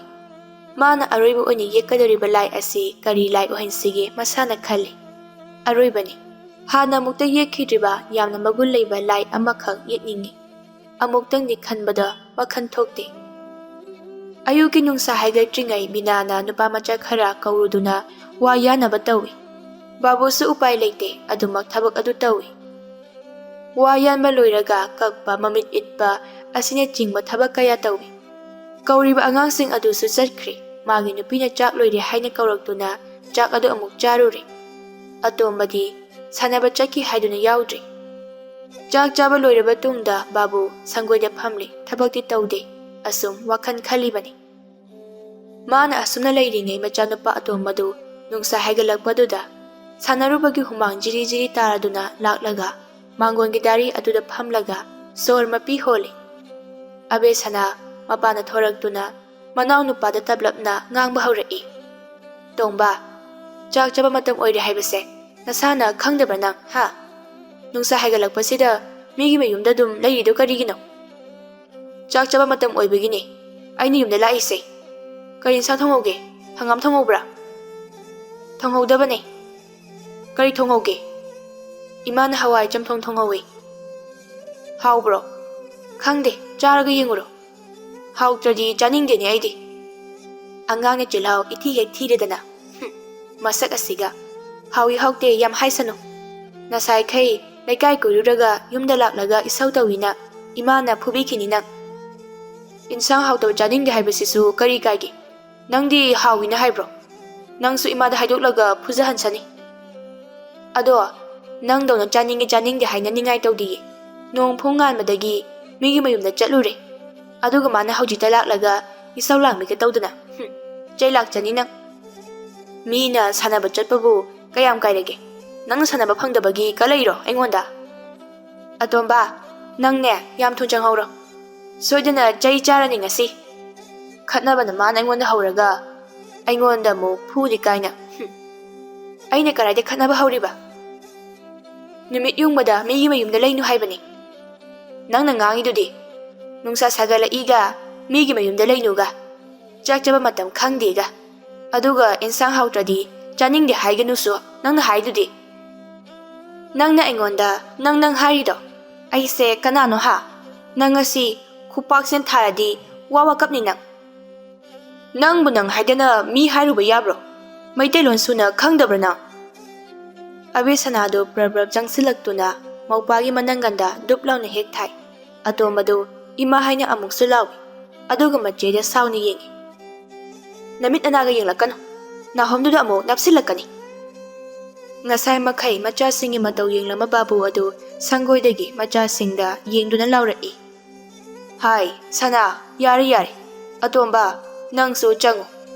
ꯃꯥꯅ ꯑꯔꯣꯏꯕ ꯑꯣꯏꯅ ꯌꯦꯛꯀꯗꯧꯔꯤꯕ ꯂꯥꯏ ꯑꯁꯤ ꯀꯔꯤ ꯂꯥꯏ ꯑꯣꯏꯍꯟꯁꯤꯒꯦ ꯃꯁꯥꯅ ꯈꯜꯂꯤ꯫ ꯑꯔꯣꯏꯕꯅꯤ꯫ ꯍꯥꯟꯅ ꯑꯃꯨꯛꯇ ꯌꯦꯛꯈꯤꯗ꯭ꯔꯤꯕ ꯌꯥꯝꯅ ꯃꯒꯨꯟ ꯂꯩꯕ ꯂꯥꯏ ꯑꯃꯈꯛ ꯌꯦꯛꯅꯤꯡꯏ꯫ ꯑꯃꯨꯛꯇꯪꯗꯤ ꯈꯟꯕꯗ ꯋꯥꯈꯜ ꯊꯣꯛꯇꯦ꯫ ꯑꯌꯨꯛꯀꯤ ꯅꯨꯡꯁꯥ ꯍꯥꯏꯒꯠꯇ꯭ꯔꯤꯉꯩ ꯕꯤꯅꯥꯅ ꯅꯨꯄꯥ ꯃꯆꯥ ꯈꯔ ꯀꯧꯔꯨꯗꯨꯅ ꯋꯥ ꯌꯥꯟꯅꯕ ꯇꯧꯏ꯫ ꯕꯥꯕꯨꯁꯨ ꯎꯄꯥꯏ ꯂꯩꯇꯦ, ꯑꯗꯨꯃꯛ ꯊꯕꯛ ꯑꯗꯨ ꯇꯧꯏ꯫ ꯋꯥ ꯌꯥꯟꯕ ꯂꯣꯏꯔꯒ ꯀꯛꯄ, ꯃꯃꯤꯠ ꯏꯠꯄ ꯑꯁꯤꯅꯆꯤꯡꯕ ꯊꯕꯛ ꯀꯌꯥ ꯇꯧꯏ꯫ ꯀꯧꯔꯤꯕ ꯑꯉꯥꯡꯁꯤꯡ ꯑꯗꯨꯁꯨ ꯆꯠꯈ꯭ꯔꯦ꯫ ꯃꯥꯒꯤ ꯅꯨꯄꯤꯅ ꯆꯥꯛ ꯂꯣꯏꯔꯦ ꯍꯥꯏꯅ ꯀꯧꯔꯛꯇꯨꯅ ꯆꯥꯛ ꯑꯗꯨ ꯑꯃꯨꯛ ꯆꯥꯔꯨꯔꯦ꯫ ꯑꯇꯣꯝꯕꯗꯤ ꯁꯥꯟꯅꯕ ꯆꯠꯈꯤ ꯍꯥꯏꯗꯨꯅ ꯌꯥꯎꯗ꯭ꯔꯦ꯫ ꯆꯥꯛ ꯆꯥꯕ ꯂꯣꯏꯔꯕ ꯇꯨꯡꯗ ꯕꯥꯕꯨ ꯁꯪꯒꯣꯏꯗ ꯐꯝꯂꯤ, ꯊꯕꯛꯇꯤ ꯇꯧꯗꯦ꯫ ꯑꯁꯨꯝ ꯋꯥꯈꯜ ꯈꯜꯂꯤꯕꯅꯤ꯫ ꯃꯥꯅ ꯑꯁꯨꯝꯅ ꯂꯩꯔꯤꯉꯩ ꯃꯆꯥꯅꯨꯄꯥ ꯑꯇꯣꯝꯕꯗꯨ ꯅꯨꯡꯁꯥ ꯍꯥꯏꯒꯠꯂꯛꯄꯗꯨꯗ ꯁꯥꯟꯅꯔꯨꯕꯒꯤ ꯍꯨꯃꯥꯡ ꯖꯤꯔꯤ ꯖꯤꯔꯤ ꯇꯥꯔꯗꯨꯅ ꯂꯥꯛꯂꯒ ꯃꯥꯡꯒꯣꯟꯒꯤ ꯗꯥꯔꯤ ꯑꯗꯨꯗ ꯐꯝꯂꯒ ꯁꯣꯔ ꯃꯄꯤ ꯍꯣꯜꯂꯤ꯫ ꯑꯕꯦꯁꯅ ꯃꯄꯥꯟꯗ ꯊꯣꯔꯛꯇꯨꯅ ꯃꯅꯥꯎ ꯅꯨꯄꯥꯗ ꯇꯞꯂꯞꯅ ꯉꯥꯡꯕ ꯍꯧꯔꯛꯏ, "ꯇꯣꯝꯕ, ꯆꯥꯛ ꯆꯥꯕ ꯃꯇꯝ ꯑꯣꯏꯔꯦ ꯍꯥꯏꯕꯁꯦ ꯅꯁꯥꯅ ꯈꯪꯗꯕ꯭ꯔꯥ ꯅꯪ, ꯍꯥ? ꯅꯨꯡꯁꯥ ꯍꯥꯏꯒꯠꯂꯛꯄꯁꯤꯗ ꯃꯤꯒꯤ ꯃꯌꯨꯝꯗ ꯑꯗꯨꯝ ꯂꯩꯔꯤꯗꯣ ꯀꯔꯤꯒꯤꯅꯣ?" "ꯆꯥꯛ ꯆꯥꯕ ꯃꯇꯝ ꯑꯣꯏꯕꯒꯤꯅꯦ ꯑꯩꯅ ꯌꯨꯝꯗ ꯂꯥꯛꯏꯁꯦ꯫ ꯀꯔꯤ ꯏꯟꯁꯥꯡ ꯊꯣꯡꯍꯧꯒꯦ? ꯍꯪꯒꯥꯝ ꯊꯣꯡꯍꯧꯕ꯭ꯔꯥ?" "ꯊꯣꯡꯍꯧꯗꯕꯅꯦ꯫" "ꯀꯔꯤ ꯊꯣꯡꯍꯧꯒꯦ?" "ꯏꯃꯥꯅ ꯍꯋꯥꯏ ꯆꯝꯊꯣꯡ ꯊꯣꯡꯍꯧꯋꯤ꯫" "ꯍꯥꯎꯕ꯭ꯔꯣ?" "ꯈꯪꯗꯦ, ꯆꯥꯔꯒ ꯌꯦꯡꯉꯨꯔꯣ꯫" "ꯍꯥꯎꯇ꯭ꯔꯗꯤ ꯆꯥꯅꯤꯡꯗꯦꯅꯦ ꯑꯩꯗꯤ꯫" ꯑꯉꯥꯡꯅ ꯆꯤꯜꯍꯥꯎ ꯏꯊꯤ ꯍꯦꯛ ꯊꯤꯔꯦꯗꯅ꯫ ꯍꯨꯝ, ꯃꯁꯛ ꯑꯁꯤꯒ꯫ "ꯍꯥꯎꯏ ꯍꯥꯎꯇꯦ ꯌꯥꯝ ꯍꯥꯏꯁꯅꯨ꯫ ꯉꯁꯥꯏꯈꯩ ꯂꯩꯀꯥꯏ ꯀꯣꯏꯔꯨꯔꯒ ꯌꯨꯝꯗ ꯂꯥꯛꯂꯒ ꯏꯁꯧ ꯇꯧꯏꯅ ꯏꯃꯥꯅ ꯐꯨꯕꯤꯈꯤꯅꯤ ꯅꯪ꯫ ꯏꯟꯁꯥꯡ ꯍꯥꯎꯇꯕ ꯆꯥꯅꯤꯡꯗꯦ ꯍꯥꯏꯕꯁꯤꯁꯨ ꯀꯔꯤ ꯀꯥꯏꯒꯦ? ꯅꯪꯗꯤ ꯍꯥꯎꯏꯅ ꯍꯥꯏꯕ꯭ꯔꯣ? ꯅꯪꯁꯨ ꯏꯃꯥꯗ ꯍꯥꯏꯗꯣꯛꯂꯒ ꯐꯨꯖꯍꯟꯁꯅꯤ꯫ ꯑꯗꯣ ꯅꯪꯗꯧꯅ ꯆꯥꯅꯤꯡꯉꯤ ꯆꯥꯅꯤꯡꯗꯦ ꯍꯥꯏꯅꯅꯤꯡꯉꯥꯏ ꯇꯧꯗꯤꯌꯦ꯫ ꯅꯣꯡ ꯐꯨꯡ ꯉꯥꯟꯕꯗꯒꯤ ꯃꯤꯒꯤ ꯃꯌꯨꯝꯗ ꯆꯠꯂꯨꯔꯦ꯫ ꯑꯗꯨꯒ ꯃꯥꯅ ꯍꯧꯖꯤꯛꯇ ꯂꯥꯛꯂꯒ ꯏꯁꯧ ꯂꯥꯡꯕꯤꯒꯦ ꯇꯧꯗꯅ꯫ ꯍꯨꯝ, ꯆꯩ ꯂꯥꯛꯆꯅꯤ ꯅꯪ꯫ ꯃꯤꯅ ꯁꯥꯟꯅꯕ ꯆꯠꯄꯕꯨ ꯀꯌꯥꯝ ꯀꯥꯏꯔꯒꯦ? ꯅꯪꯅ ꯁꯥꯟꯅꯕ ꯐꯪꯗꯕꯒꯤ ꯀꯜꯂꯛꯏꯔꯣ ꯑꯩꯉꯣꯟꯗ? ꯑꯇꯣꯝꯕ, ꯅꯪꯅꯦ ꯌꯥꯝ ꯊꯨꯅ ꯆꯪꯍꯧꯔꯣ꯫ ꯁꯣꯏꯗꯅ ꯆꯩ ꯆꯥꯔꯅꯤ ꯉꯁꯤ꯫ ꯈꯠꯅꯕꯅ ꯃꯥꯅ ꯑꯩꯉꯣꯟꯗ ꯍꯧꯔꯒ ꯑꯩꯉꯣꯟꯗ ꯑꯃꯨꯛ ꯐꯨꯔꯤ ꯀꯥꯏꯅ꯫ ꯍꯨꯝ꯫ ꯑꯩꯅ ꯀꯗꯥꯏꯗ ꯈꯠꯅꯕ ꯍꯧꯔꯤꯕ? ꯅꯨꯃꯤꯠ ꯌꯨꯡꯕꯗ ꯃꯤꯒꯤ ꯃꯌꯨꯝꯗ ꯂꯩꯅꯨ ꯍꯥꯏꯕꯅꯤ꯫ ꯅꯪꯅ ꯉꯥꯡꯉꯤꯗꯨꯗꯤ ꯅꯨꯡꯁꯥ ꯁꯥꯒꯠꯂꯛꯏꯒ ꯃꯤꯒꯤ ꯃꯌꯨꯝꯗ ꯂꯩꯅꯨꯒ, ꯆꯥꯛ ꯆꯥꯕ ꯃꯇꯝ ꯈꯪꯗꯦꯒ, ꯑꯗꯨꯒ ꯏꯟꯁꯥꯡ ꯍꯥꯎꯇ꯭ꯔꯗꯤ ꯆꯥꯅꯤꯡꯗꯦ ꯍꯥꯏꯒꯅꯨꯁꯨ ꯅꯪꯅ ꯍꯥꯏꯗꯨꯗꯤ꯫ ꯅꯪꯅ ꯑꯩꯉꯣꯟꯗ ꯅꯪ ꯅꯪ ꯍꯥꯏꯔꯤꯗꯣ? ꯑꯩꯁꯦ ꯀꯅꯥꯅꯣ ꯍꯥ? ꯅꯪ ꯉꯁꯤ ꯈꯨꯄꯥꯛꯁꯤꯅ ꯊꯥꯔꯗꯤ ꯋꯥ ꯋꯥꯀꯞꯅꯤ ꯅꯪ꯫ ꯅꯪꯕꯨ ꯅꯪ ꯍꯥꯏꯗꯅ ꯃꯤ ꯍꯥꯏꯔꯨꯕ ꯌꯥꯕ꯭ꯔꯣ? ꯃꯩꯇꯩꯂꯣꯟ ꯁꯨꯅ ꯈꯪꯗꯕ꯭ꯔꯥ ꯅꯪ? ꯑꯕꯦ ꯁꯅꯥꯗꯨ ꯄ꯭ꯔꯞ ꯄ꯭ꯔꯞ ꯆꯪꯁꯤꯜꯂꯛꯇꯨꯅ ꯃꯧꯄꯥꯒꯤ ꯃꯅꯪꯒꯟꯗ ꯗꯨꯞ ꯂꯥꯎꯅ ꯍꯦꯛ ꯊꯥꯏ꯫ ꯑꯇꯣꯝꯕꯗꯨ ꯏꯃꯥ ꯍꯥꯏꯅ ꯑꯃꯨꯛꯁꯨ ꯂꯥꯎꯏ, ꯑꯗꯨꯒ ꯃꯆꯦꯗ ꯁꯥꯎꯅ ꯌꯦꯡꯏ꯫ ꯅꯃꯤꯠ ꯅꯅꯥꯒ ꯌꯦꯡꯂꯛꯀꯅꯨ, ꯅꯥꯍꯣꯝꯗꯨꯗ ꯑꯃꯨꯛ ꯅꯞꯁꯤꯜꯂꯛꯀꯅꯤ꯫ ꯉꯁꯥꯏ ꯃꯈꯩ ꯃꯆꯥꯁꯤꯡꯒꯤ ꯃꯇꯧ ꯌꯦꯡꯂꯝꯕ ꯕꯥꯕꯨ ꯑꯗꯨ ꯁꯪꯒꯣꯏꯗꯒꯤ ꯃꯆꯥꯁꯤꯡꯗ ꯌꯦꯡꯗꯨꯅ ꯂꯥꯎꯔꯛꯏ꯫ ꯍꯥꯏ, ꯁꯅꯥ, ꯌꯥꯔꯦ, ꯌꯥꯔꯦ꯫ ꯑꯇꯣꯝꯕ, ꯅꯪꯁꯨ ꯆꯪꯉꯨ꯫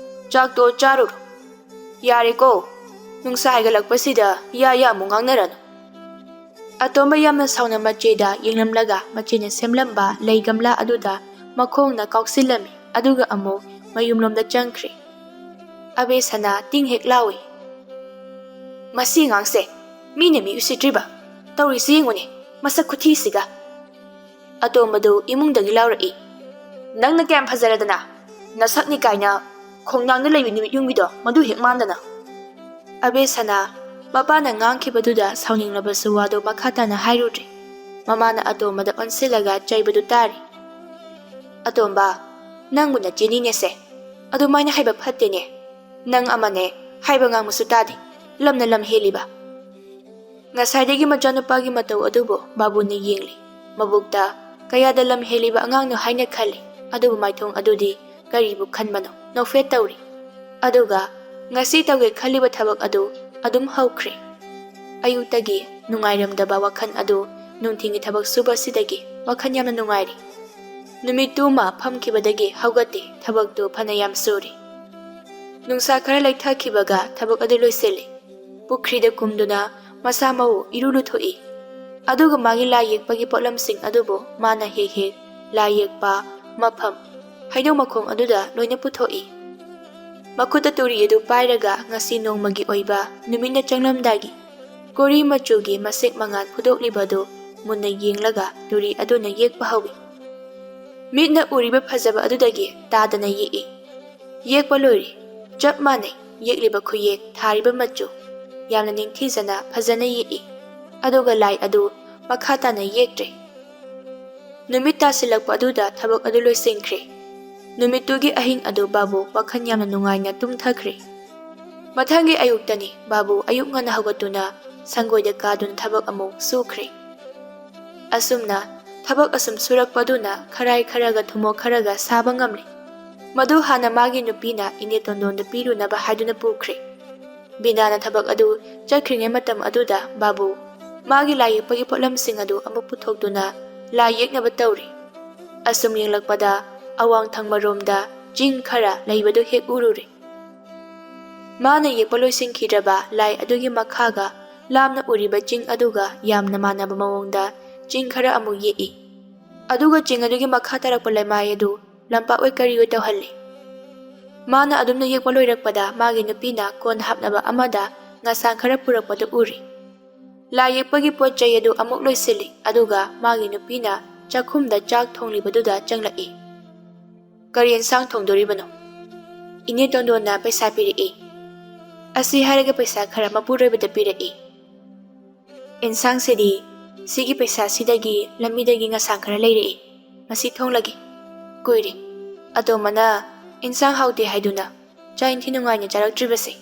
ꯆꯥꯛꯇꯣ ꯆꯥꯔꯨꯔꯣ꯫ ꯌꯥꯔꯦꯀꯣ, ꯅꯨꯡꯁꯥ ꯍꯥꯏꯒꯠꯂꯛꯄꯁꯤꯗ ꯌꯥ ꯌꯥ ꯑꯃꯨꯛ ꯉꯥꯡꯅꯔꯅꯨ꯫ ꯑꯇꯣꯝꯕ ꯌꯥꯝꯅ ꯁꯥꯎꯅ ꯃꯆꯦꯗ ꯌꯦꯡꯂꯝꯂꯒ ꯃꯆꯦꯅ ꯁꯦꯝꯂꯝꯕ ꯂꯩ ꯒꯝꯂꯥ ꯑꯗꯨꯗ ꯃꯈꯣꯡꯅ ꯀꯥꯎꯁꯤꯜꯂꯝꯃꯤ, ꯑꯗꯨꯒ ꯑꯃꯨꯛ ꯃꯌꯨꯝꯂꯣꯝꯗ ꯆꯪꯈ꯭ꯔꯦ꯫ ꯑꯕꯦ ꯁꯅꯥ ꯇꯤꯡ ꯍꯦꯛ ꯂꯥꯎꯏ꯫ "ꯃꯁꯤ ꯑꯉꯥꯡꯁꯦ ꯃꯤꯅ ꯃꯤ ꯎꯁꯤꯠꯇ꯭ꯔꯤꯕ ꯇꯧꯔꯤꯁꯤ ꯌꯦꯡꯉꯨꯅꯦ, ꯃꯁꯛ ꯈꯨꯊꯤꯁꯤꯒ!" ꯑꯇꯣꯝꯕꯗꯨ ꯏꯃꯨꯡꯗꯒꯤ ꯂꯥꯎꯔꯛꯏ꯫ "ꯅꯪꯅ ꯀꯌꯥꯝ ꯐꯖꯔꯗꯅ? ꯅꯁꯛꯅꯤ ꯀꯥꯏꯅ ꯈꯣꯡꯅꯥꯡꯗ ꯂꯩꯕꯤ ꯅꯨꯃꯤꯠ ꯌꯨꯡꯕꯤꯗꯣ ꯃꯗꯨ ꯍꯦꯛ ꯃꯥꯟꯗꯅ!" ꯑꯕꯦ ꯁꯅꯥ ꯃꯄꯥꯅ ꯉꯥꯡꯈꯤꯕꯗꯨꯗ ꯁꯥꯎꯅꯤꯡꯂꯕꯁꯨ ꯋꯥꯗꯨ ꯃꯈꯥ ꯇꯥꯅ ꯍꯥꯏꯔꯨꯗ꯭ꯔꯦ꯫ ꯃꯃꯥꯅ ꯑꯇꯣꯝꯕꯗ ꯑꯣꯟꯁꯤꯜꯂꯒ ꯆꯩꯕꯗꯨ ꯇꯥꯔꯤ꯫ "ꯑꯇꯣꯝꯕ, ꯅꯪꯕꯨ ꯅꯆꯦꯅꯤꯅꯦꯁꯦ꯫ ꯑꯗꯨꯃꯥꯏꯅ ꯍꯥꯏꯕ ꯐꯠꯇꯦꯅꯦ꯫ ꯅꯪ ꯑꯃꯅꯦ, ꯍꯥꯏꯕ ꯉꯥꯡꯕꯁꯨ ꯇꯥꯗꯦ, ꯂꯝꯅ ꯂꯝ ꯍꯦꯜꯂꯤꯕ!" ꯉꯁꯥꯏꯗꯒꯤ ꯃꯆꯥꯅꯨꯄꯥꯒꯤ ꯃꯇꯧ ꯑꯗꯨꯕꯨ ꯕꯥꯕꯨꯅ ꯌꯦꯡꯂꯤ꯫ ꯃꯕꯨꯛꯇ ꯀꯌꯥꯗ ꯂꯝ ꯍꯦꯜꯂꯤꯕ ꯑꯉꯥꯡꯅꯣ ꯍꯥꯏꯅ ꯈꯜꯂꯤ, ꯑꯗꯨꯕꯨ ꯃꯥꯏꯊꯣꯡ ꯑꯗꯨꯗꯤ ꯀꯔꯤꯕꯨ ꯈꯟꯕꯅꯣ, ꯅꯣꯛꯐꯦꯠ ꯇꯧꯔꯤ꯫ ꯑꯗꯨꯒ ꯉꯁꯤ ꯇꯧꯒꯦ ꯈꯜꯂꯤꯕ ꯊꯕꯛ ꯑꯗꯨ ꯑꯗꯨꯝ ꯍꯧꯈ꯭ꯔꯦ꯫ ꯑꯌꯨꯛꯇꯒꯤ ꯅꯨꯡꯉꯥꯏꯔꯝꯗꯕ ꯋꯥꯈꯜ ꯑꯗꯨ ꯅꯨꯡꯊꯤꯜꯒꯤ ꯊꯕꯛ ꯁꯨꯕꯁꯤꯗꯒꯤ ꯋꯥꯈꯜ ꯌꯥꯝꯅ ꯅꯨꯡꯉꯥꯏꯔꯤ꯫ ꯅꯨꯃꯤꯠꯇꯨꯃ ꯐꯝꯈꯤꯕꯗꯒꯤ ꯍꯧꯒꯠꯇꯦ, ꯊꯕꯛꯇꯨ ꯐꯅꯌꯥꯝ ꯁꯨꯔꯤ꯫ ꯅꯨꯡꯁꯥ ꯈꯔ ꯂꯩꯊꯈꯤꯕꯒ ꯊꯕꯛ ꯑꯗꯨ ꯂꯣꯏꯁꯤꯜꯂꯤ꯫ ꯄꯨꯈ꯭ꯔꯤꯗ ꯀꯨꯝꯗꯨꯅ ꯃꯁꯥ ꯃꯎ ꯏꯔꯨ ꯂꯨꯊꯣꯛꯏ꯫ ꯑꯗꯨꯒ ꯃꯥꯒꯤ ꯂꯥꯏ ꯌꯦꯛꯄꯒꯤ ꯄꯣꯠꯂꯝꯁꯤꯡ ꯑꯗꯨꯕꯨ ꯃꯥꯅ ꯍꯦꯛ ꯍꯦꯛ ꯂꯥꯏ ꯌꯦꯛꯄ ꯃꯐꯝ, ꯍꯩꯅꯧ ꯃꯈꯣꯡ ꯑꯗꯨꯗ ꯂꯣꯏꯅ ꯄꯨꯊꯣꯛꯏ꯫ ꯃꯈꯨꯠꯇ ꯇꯨꯔꯤ ꯑꯗꯨ ꯄꯥꯏꯔꯒ ꯉꯁꯤ ꯅꯣꯡꯃꯒꯤ ꯑꯣꯏꯕ ꯅꯨꯃꯤꯠꯅ ꯆꯪꯂꯝꯗꯥꯏꯒꯤ ꯀꯣꯔꯤ ꯃꯆꯨꯒꯤ ꯃꯁꯦꯛ ꯃꯉꯥꯜ ꯐꯨꯗꯣꯛꯂꯤꯕ ꯑꯗꯨ ꯃꯨꯟꯅ ꯌꯦꯡꯂꯒ ꯇꯨꯔꯤ ꯑꯗꯨꯅ ꯌꯦꯛꯄ ꯍꯧꯏ꯫ ꯃꯤꯠꯅ ꯎꯔꯤꯕ ꯐꯖꯕ ꯑꯗꯨꯗꯒꯤ ꯇꯥꯗꯅ ꯌꯦꯛꯏ꯫ ꯌꯦꯛꯄ ꯂꯣꯏꯔꯦ꯫ ꯆꯞ ꯃꯥꯟꯅꯩ꯫ ꯌꯦꯛꯂꯤꯕ ꯈꯨꯌꯦꯛ, ꯊꯥꯔꯤꯕ ꯃꯆꯨ꯫ ꯌꯥꯝꯅ ꯅꯤꯡꯊꯤꯖꯅ ꯐꯖꯅ ꯌꯦꯛꯏ꯫ ꯑꯗꯨꯒ ꯂꯥꯏ ꯑꯗꯨ ꯃꯈꯥ ꯇꯥꯅ ꯌꯦꯛꯇ꯭ꯔꯦ꯫ ꯅꯨꯃꯤꯠ ꯇꯥꯁꯤꯜꯂꯛꯄ ꯑꯗꯨꯗ ꯊꯕꯛ ꯑꯗꯨ ꯂꯣꯏꯁꯤꯟꯈ꯭ꯔꯦ꯫ ꯅꯨꯃꯤꯠꯇꯨꯒꯤ ꯑꯍꯤꯡ ꯑꯗꯨ ꯕꯥꯕꯨ ꯋꯥꯈꯜ ꯌꯥꯝꯅ ꯅꯨꯡꯉꯥꯏꯅ ꯇꯨꯝꯊꯈ꯭ꯔꯦ꯫ ꯃꯊꯪꯒꯤ ꯑꯌꯨꯛꯇꯅꯤ ꯕꯥꯕꯨ ꯑꯌꯨꯛ ꯉꯟꯅ ꯍꯧꯒꯠꯇꯨꯅ ꯁꯪꯒꯣꯏꯗ ꯀꯥꯗꯨꯅ ꯊꯕꯛ ꯑꯃꯨꯛ ꯁꯨꯈ꯭ꯔꯦ꯫ ꯑꯁꯨꯝꯅ ꯊꯕꯛ ꯑꯁꯨꯝ ꯁꯨꯔꯛꯄꯗꯨꯅ ꯈꯔꯥꯏ ꯈꯔꯒ ꯊꯨꯝꯃꯣꯛ ꯈꯔꯒ ꯁꯥꯕ ꯉꯝꯂꯦ꯫ ꯃꯗꯨ ꯍꯥꯟꯅ ꯃꯥꯒꯤ ꯅꯨꯄꯤꯅ ꯏꯅꯦ ꯇꯣꯟꯗꯣꯟꯗ ꯄꯤꯔꯨꯅꯕ ꯍꯥꯏꯗꯨꯅ ꯄꯨꯈ꯭ꯔꯦ꯫ ꯕꯤꯅꯥꯅ ꯊꯕꯛ ꯑꯗꯨ ꯆꯠꯈ꯭ꯔꯤꯉꯩ ꯃꯇꯝ ꯑꯗꯨꯗ ꯕꯥꯕꯨ ꯃꯥꯒꯤ ꯂꯥꯏ ꯌꯦꯛꯄꯒꯤ ꯄꯣꯠꯂꯝꯁꯤꯡ ꯑꯗꯨ ꯑꯃꯨꯛ ꯄꯨꯊꯣꯛꯇꯨꯅ ꯂꯥꯏ ꯌꯦꯛꯅꯕ ꯇꯧꯔꯤ꯫ ꯑꯁꯨꯝ ꯌꯦꯡꯂꯛꯄꯗ ꯑꯋꯥꯡ ꯊꯪꯕꯔꯣꯝꯗ ꯆꯤꯡ ꯈꯔ ꯂꯩꯕꯗꯨ ꯍꯦꯛ ꯎꯔꯨꯔꯦ꯫ ꯃꯥꯅ ꯌꯦꯛꯄ ꯂꯣꯏꯁꯤꯟꯈꯤꯗ꯭ꯔꯕ ꯂꯥꯏ ꯑꯗꯨꯒꯤ ꯃꯈꯥꯒ ꯂꯥꯞꯅ ꯎꯔꯤꯕ ꯆꯤꯡ ꯑꯗꯨꯒ ꯌꯥꯝꯅ ꯃꯥꯟꯅꯕ ꯃꯑꯣꯡꯗ ꯆꯤꯡ ꯈꯔ ꯑꯃꯨꯛ ꯌꯦꯛꯏ꯫ ꯑꯗꯨꯒ ꯆꯤꯡ ꯑꯗꯨꯒꯤ ꯃꯈꯥ ꯇꯥꯔꯛꯄ ꯂꯩꯃꯥꯏ ꯑꯗꯨ ꯂꯝꯄꯥꯛ ꯑꯣꯏ ꯀꯔꯤ ꯑꯣꯏ ꯇꯧꯍꯜꯂꯤ꯫ ꯃꯥꯅ ꯑꯗꯨꯝꯅ ꯌꯦꯛꯄ ꯂꯣꯏꯔꯛꯄꯗ ꯃꯥꯒꯤ ꯅꯨꯄꯤꯅ ꯀꯣꯟ ꯍꯥꯞꯅꯕ ꯑꯃꯗ ꯉꯁꯥꯡ ꯈꯔ ꯄꯨꯔꯛꯄꯗꯨ ꯎꯔꯤ꯫ ꯂꯥꯏ ꯌꯦꯛꯄꯒꯤ ꯄꯣꯠ ꯆꯩ ꯑꯗꯨ ꯑꯃꯨꯛ ꯂꯣꯏꯁꯤꯜꯂꯤ, ꯑꯗꯨꯒ ꯃꯥꯒꯤ ꯅꯨꯄꯤꯅ ꯆꯥꯛꯈꯨꯝꯗ ꯆꯥꯛ ꯊꯣꯡꯂꯤꯕꯗꯨꯗ ꯆꯪꯂꯛꯏ꯫ "ꯀꯔꯤ ꯑꯦꯟꯁꯥꯡ ꯊꯣꯡꯗꯣꯔꯤꯕꯅꯣ?" "ꯏꯅꯦ ꯇꯣꯟꯗꯣꯟꯅ ꯄꯩꯁꯥ ꯄꯤꯔꯛꯏ꯫" ꯑꯁꯤ ꯍꯥꯏꯔꯒ ꯄꯩꯁꯥ ꯈꯔ ꯃꯄꯨꯔꯣꯏꯕꯗ ꯄꯤꯔꯛꯏ꯫ "ꯑꯦꯟꯁꯥꯡꯁꯤꯗꯤ ꯁꯤꯒꯤ ꯄꯩꯁꯥꯁꯤꯗꯒꯤ ꯂꯝꯕꯤꯗꯒꯤ ꯉꯁꯥꯡ ꯈꯔ ꯂꯩꯔꯛꯏ꯫ ꯃꯁꯤ ꯊꯣꯡꯂꯒꯦ꯫ ꯀꯨꯏꯔꯦ ꯑꯇꯣꯝꯕꯅ ꯑꯦꯟꯁꯥꯡ ꯍꯥꯎꯇꯦ ꯍꯥꯏꯗꯨꯅ ꯆꯥꯛ ꯏꯟꯊꯤ ꯅꯨꯡꯉꯥꯏꯅ ꯆꯥꯔꯛꯇ꯭ꯔꯤꯕꯁꯦ꯫"